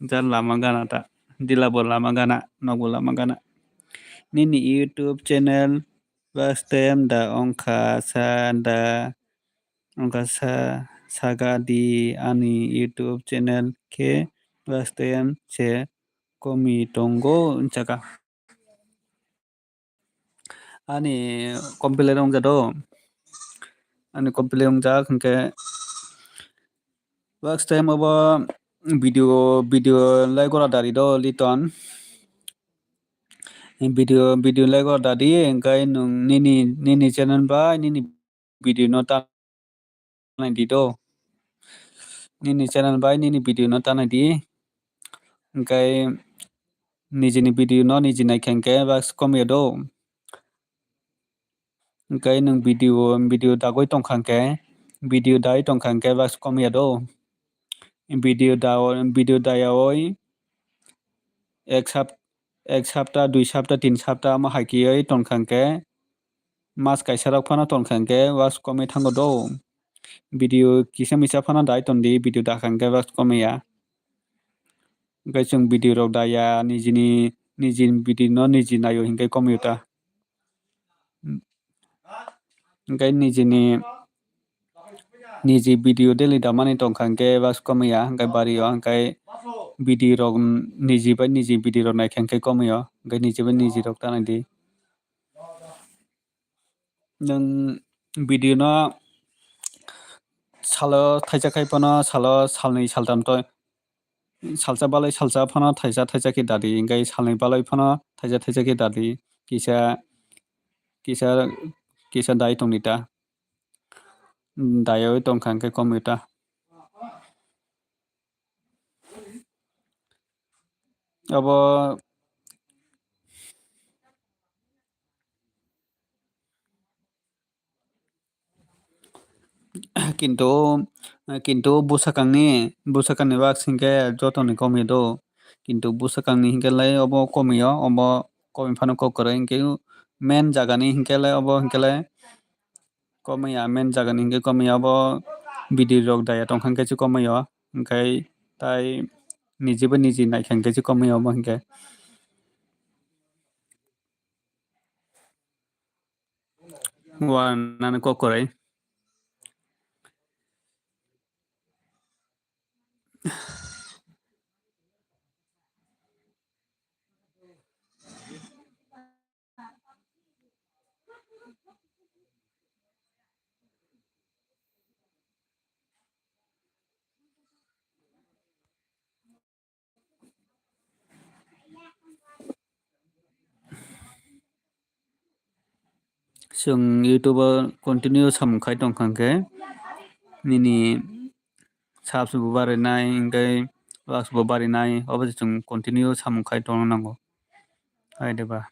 Ja lama gana ta. Dila bo lama gana, nok bo lama gana. Nini YouTube channel first time da ongkha sa da ongkha sa saga di ani YouTube channel khe first time se komi tongo jaka. Ani complain wngjak do. Ani complain wngjak hinkhe first time obo video, video lai gora dari do Liton. Video, video lai gora dari hinkhe nwng nini, nini channel bai nini video no ta nai di do. Nini channel bai nini video no ta nai di. Hinkhe nijini video no niji naikha hinkhe bas kom ya do. Hinkhe nwng video, video dagwi tongkha hinkhe, video dai tongkha hinkhe bas kom ya do. Video da, video dayawoi ek sap-, ek sapta, dui sapta, tin sapta omo hai khe tongkha hinkhe, mas kaisa rok phano tongkha hinkhe bas komwi thango do. Video kisa misa phano dai tongdi, video dakha hinkhe bas komwi ya. Hinkhe chwng video rok daya, nijini, nijini video no niji naio hinkhe komwi ta. Hinkhe nijini, niji video daily damani tongkha hinkhe bas komwi ya, hinkhe bari o, hinkhe video rok niji bai niji video rok naikha hinkhe komwi o, hinkhe niji bai niji rok ta nai di. Nwng video no salo thaisa khai phano salo salnwi saltam to, salsa balai salsa phano thaisa thaisa khe dadi, hinkhe salnwi balai phano thaisa thaisa khe dadi, kisa, kisa, kisa dai tongdi ta, daiwi tongkha hinkhe komwi ta. Abo kintu, kintu bwsakangni, bwsakangni bak hinkhe jotoni komwi do. Kintu bwsakangni hinkhe lai obo komwi o, obo komwi phano kok kwrwi hinkhe main jagani hinkhe lai obo hinkhe lai komwi ya, main jagani hinkhe komwi ya, obo video rok daya tongkha hinkhe se komwi o, hinkhe tai niji bai niji naikha hinkhe se komwi ya obo hinkhe. Wa nani kok kwrwi. Chwng YouTube o continue samung khai tongkha hinkhe nini subs bo barinai hinkhe views bo barinai, obo se chwng continue samung khai tongna nango. Hai de ba.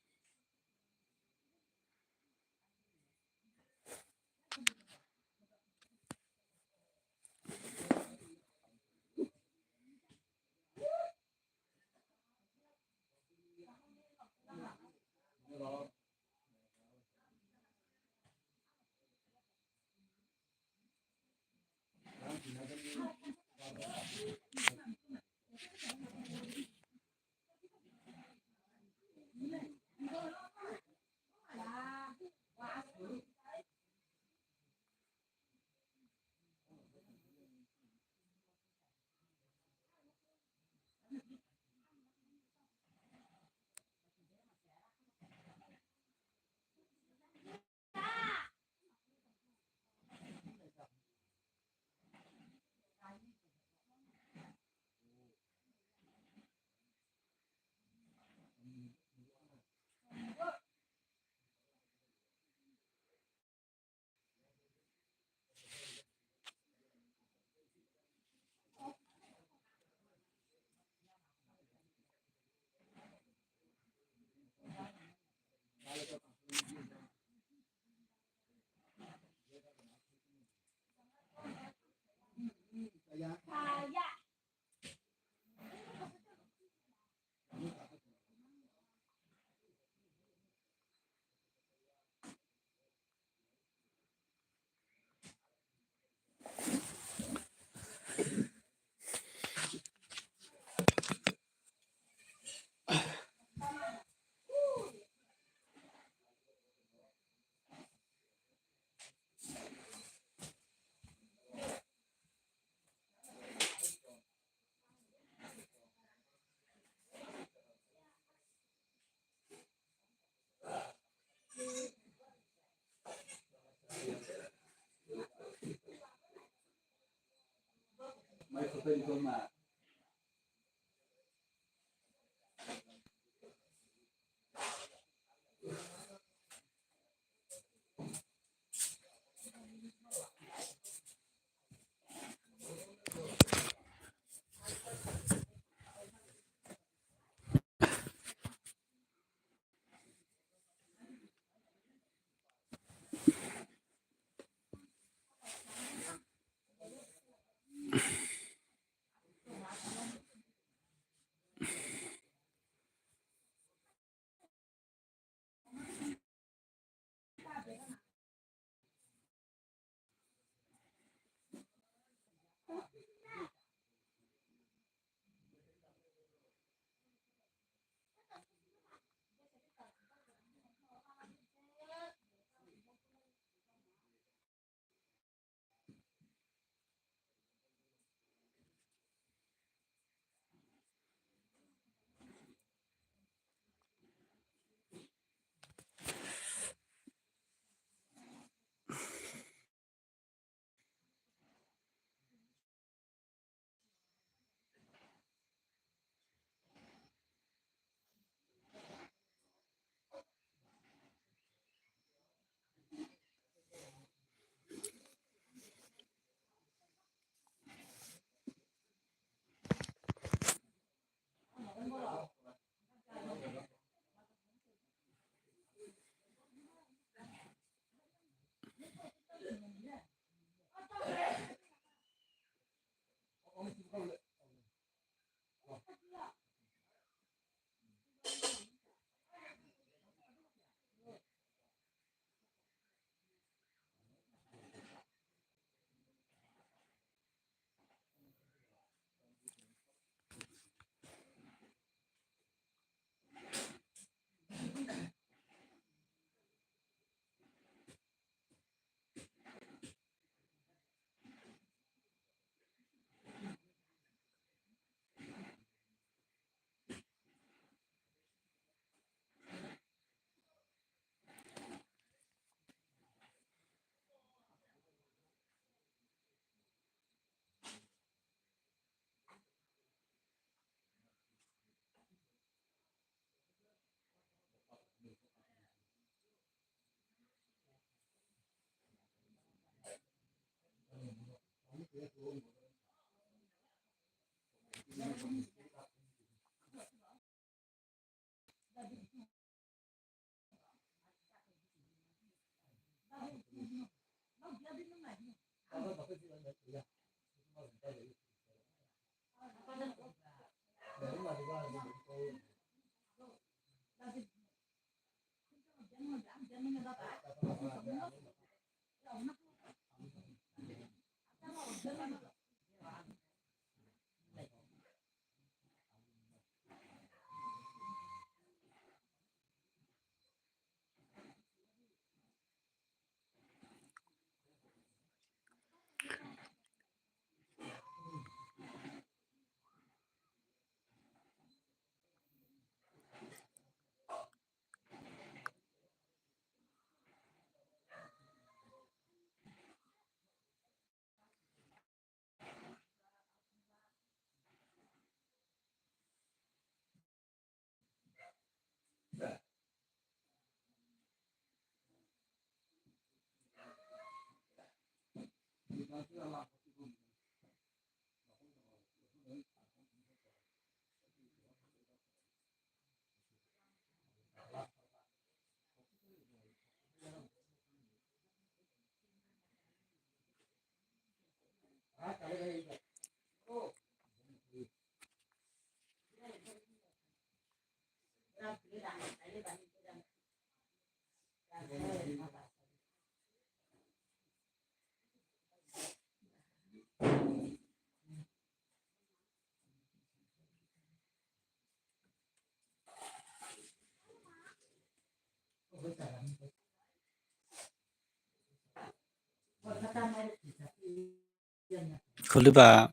Khuluba.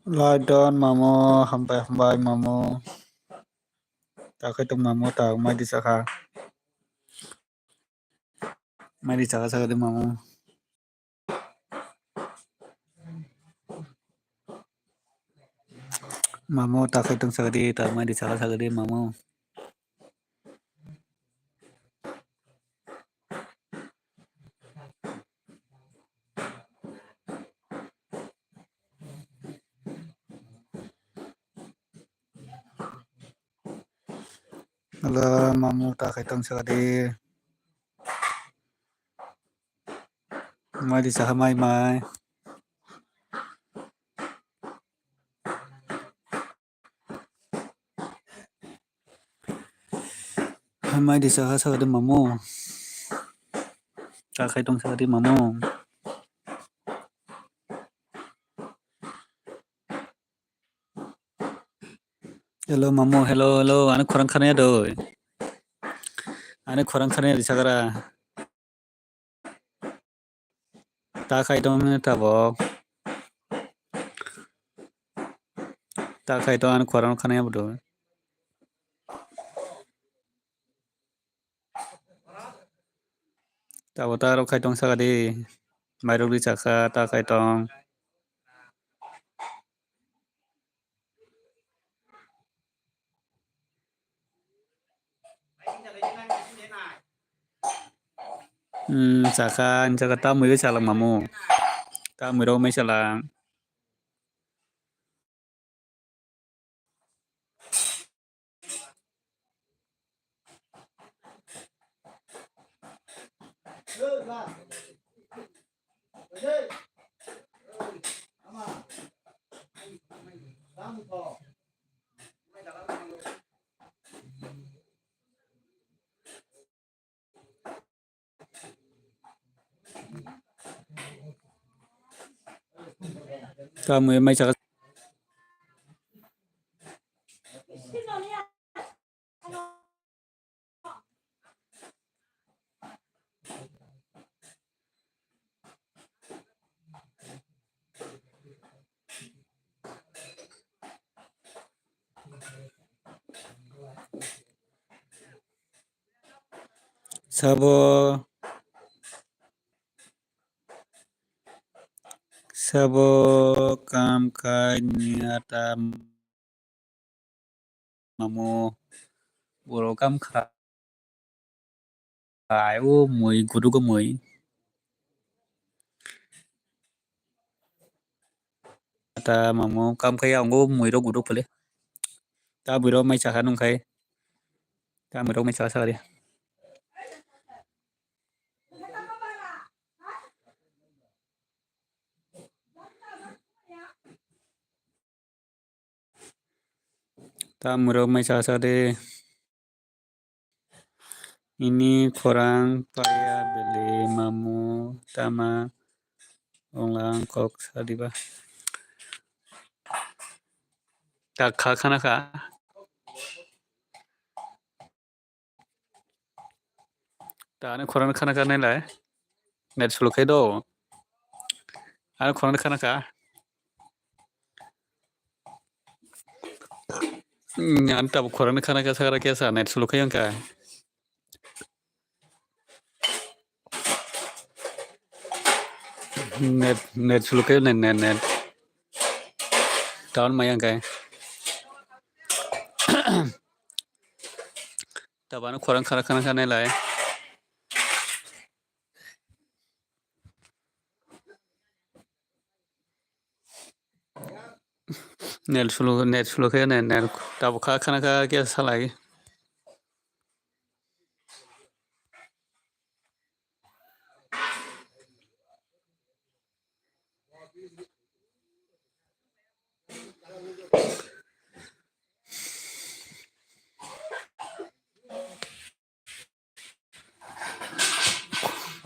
Laidon mamu, hambai hambai mamu. Takhai tong mamu, tak mai di sakha. Mai di sakha sakha di mamu. Mamu takhai tong sakha di, tak mai di sakha sakha di mamu. Hello, mamu takhai tong sakha di. Mai di sakha mai mai. Mai di sakha sakha di mamu. Takhai tong sakha di mamu. Hello mamu, hello, hello. Ani khorang khana ya doi. Ani khorang khana ya di sakha ra. Takhai tong ni tabok. Takhai tong ani khorang khana ya bodo. Tabo ta rok khai tong saka di. Mairok ri chakha ta khai tong. Hmm, chakha, chakha ta mui bai chalang mamu. Ta mui rok mai chalang. Kamui mai saka. Sabo, sabo kam kai niya ta mamu, borok kam kha. Ai, o mui, gudugo mui. Ta mamu, kam khai, ang o mui rok guduk phale. Ta bui rok mai chakha nung khai. Ta mui rok mai chakha sakha di. Ta mui rok mai chakha sakha di. Ini khorang paya bele mamu tama onglang kok sadiba. Ta kha khana kha. Ta ani khorang khana kha nai lai. Net slow khai do. Ani khorang khana kha. Hmm, ani tabuk khorang khana kha sakra khe sa net slow khai ang kha. Net, net slow khai net, net, net. Town mai ang kha. Tabuk ani khorang khana khana kha nai lai. Net slow, net slow khe net, net tabuk kha khana kha khe salai.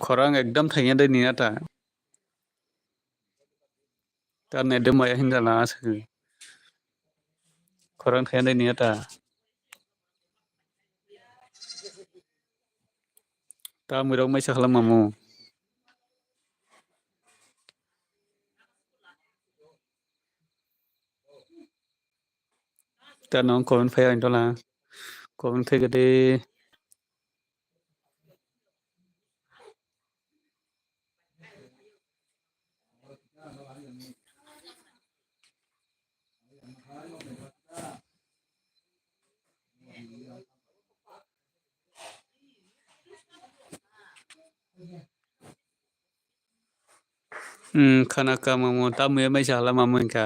Khorang ekdam thaiya de niya ta. Ta net de maya hinda la aswk. Khorang thaiya de niya ta. Ta mui rok mai sakhala mamu. Tano comment phai ang tola. Comment khai gede. Hmm, khana kama mo tamwi mai sakhala mamwi kha.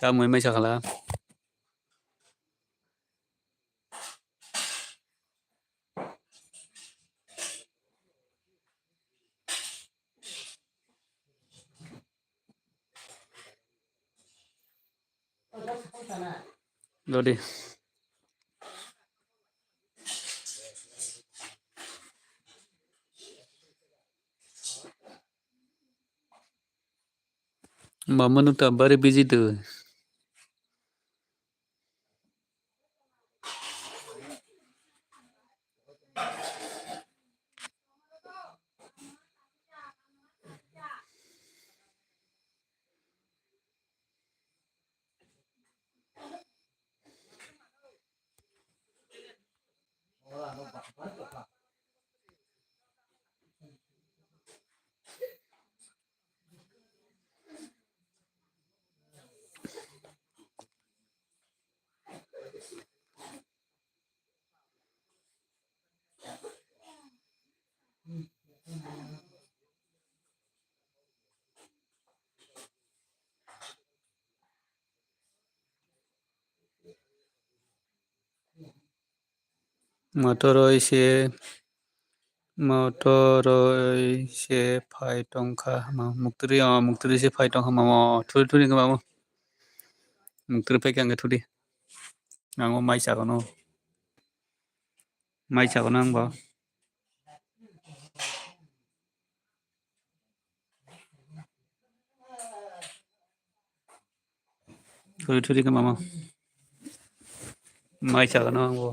Tamwi mai sakhala. Dodi. Mama nuk ta bari busy tu. Motoroi se, motoroi se phai tongkha hama. Muktri, o, muktri se phai tongkha hama. O, thuri thuri khe mamo. Muktri phai khe ang khe thudi. Ang o mai chakano. Mai chakano ang bo. Thuri thuri khe mama. Mai chakano ang bo.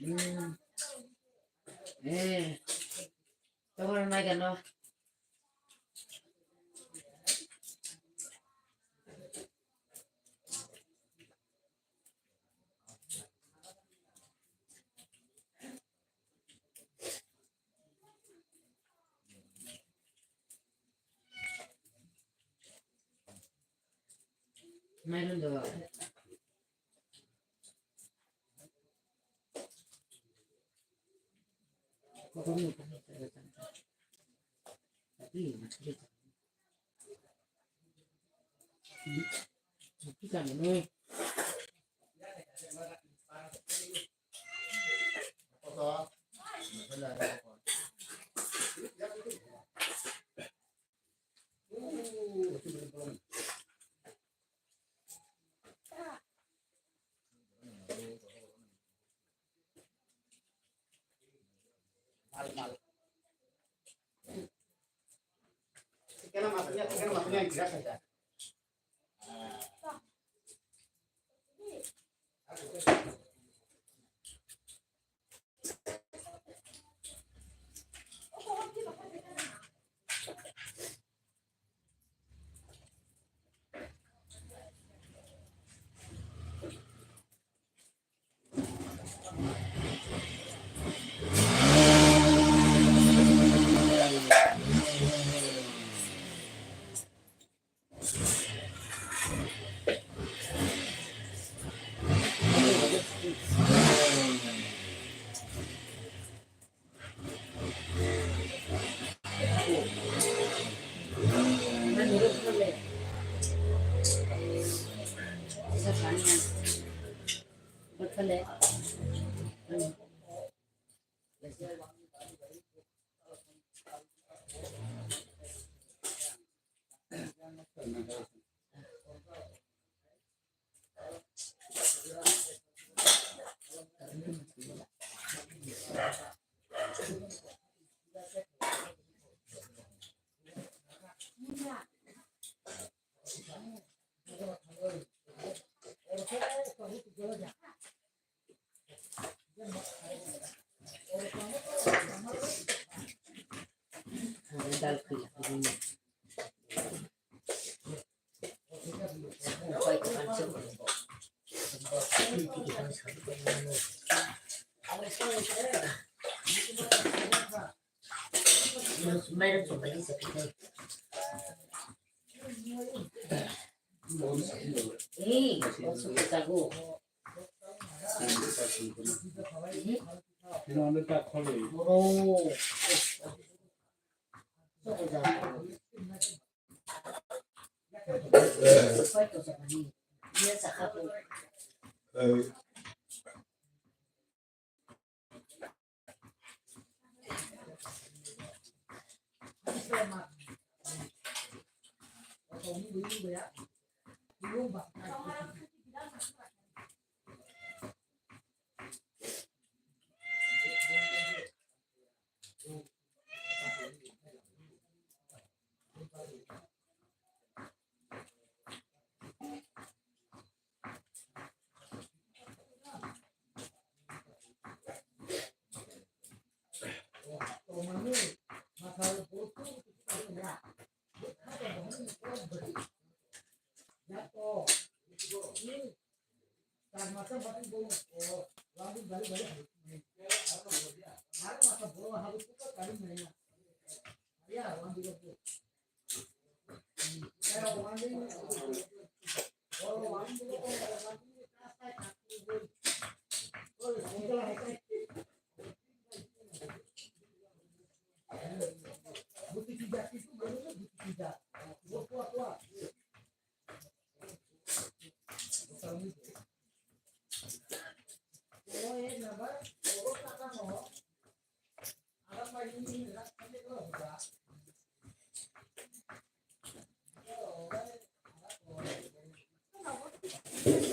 Hmm. Eh. Tongol nai gano. Mairum do.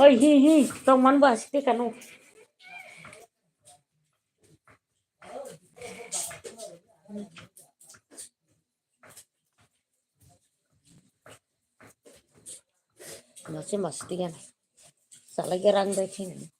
Oi, hi, hi, tong man ba, site kanu. Nasi mas tiga na. Salai gerang deh sini.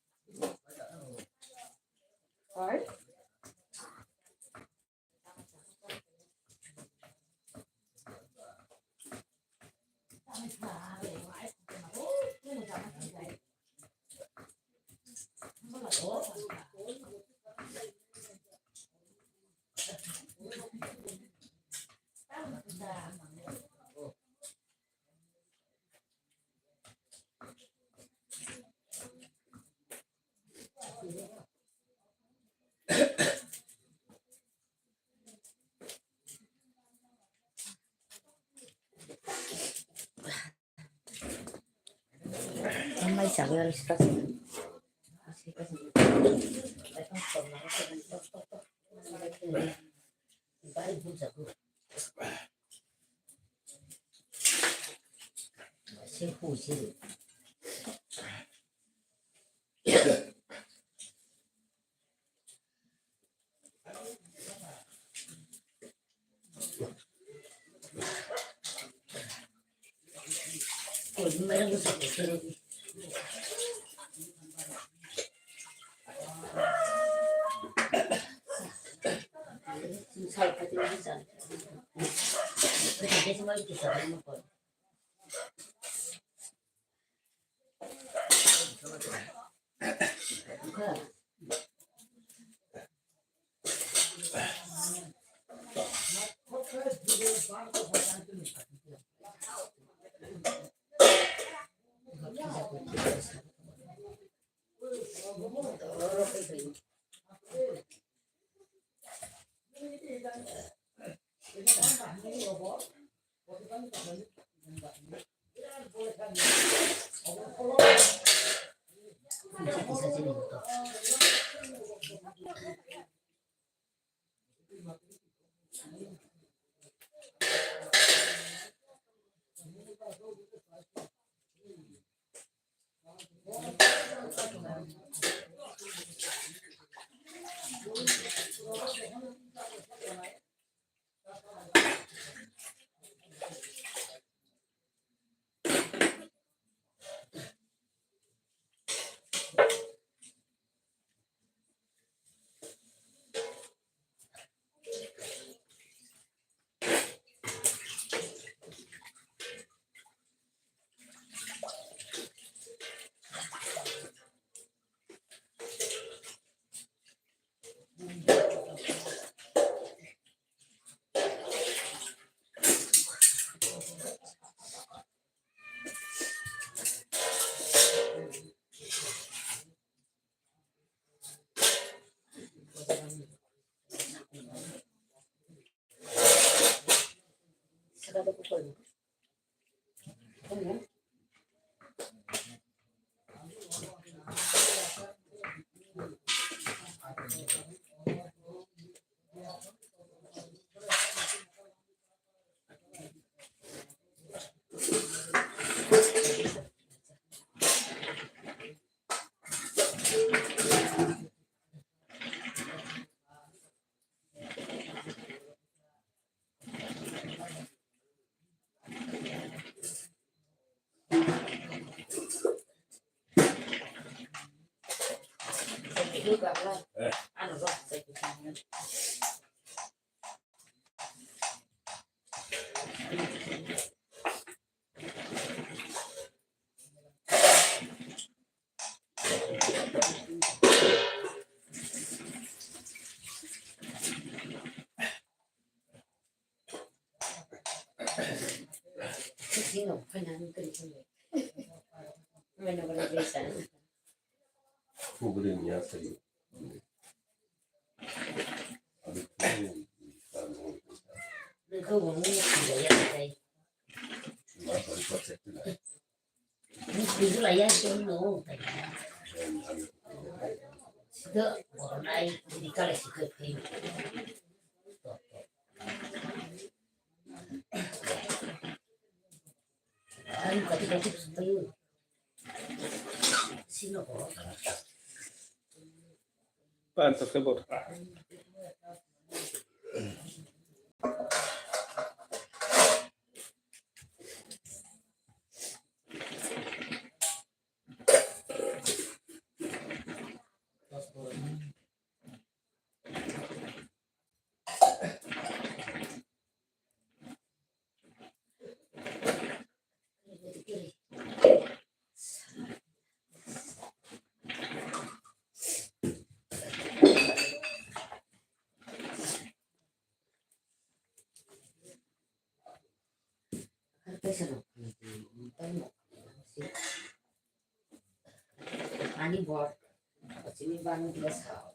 Ani bor, sini bang dia sa.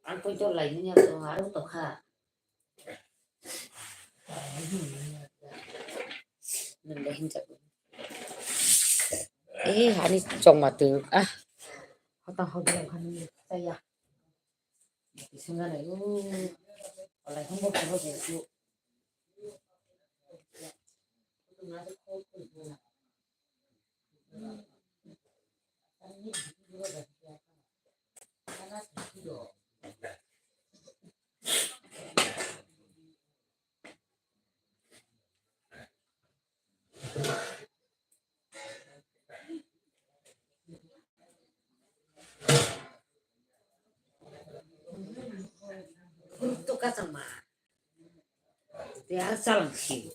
Ang poito laini ya to aro to kha. Nang bai hinjak. Eh, hani chongma twi ah. Hota hodi ang hani saya. Bisinga na yo. Olai hong bo ko je yo. Group to kasama. They are challenge.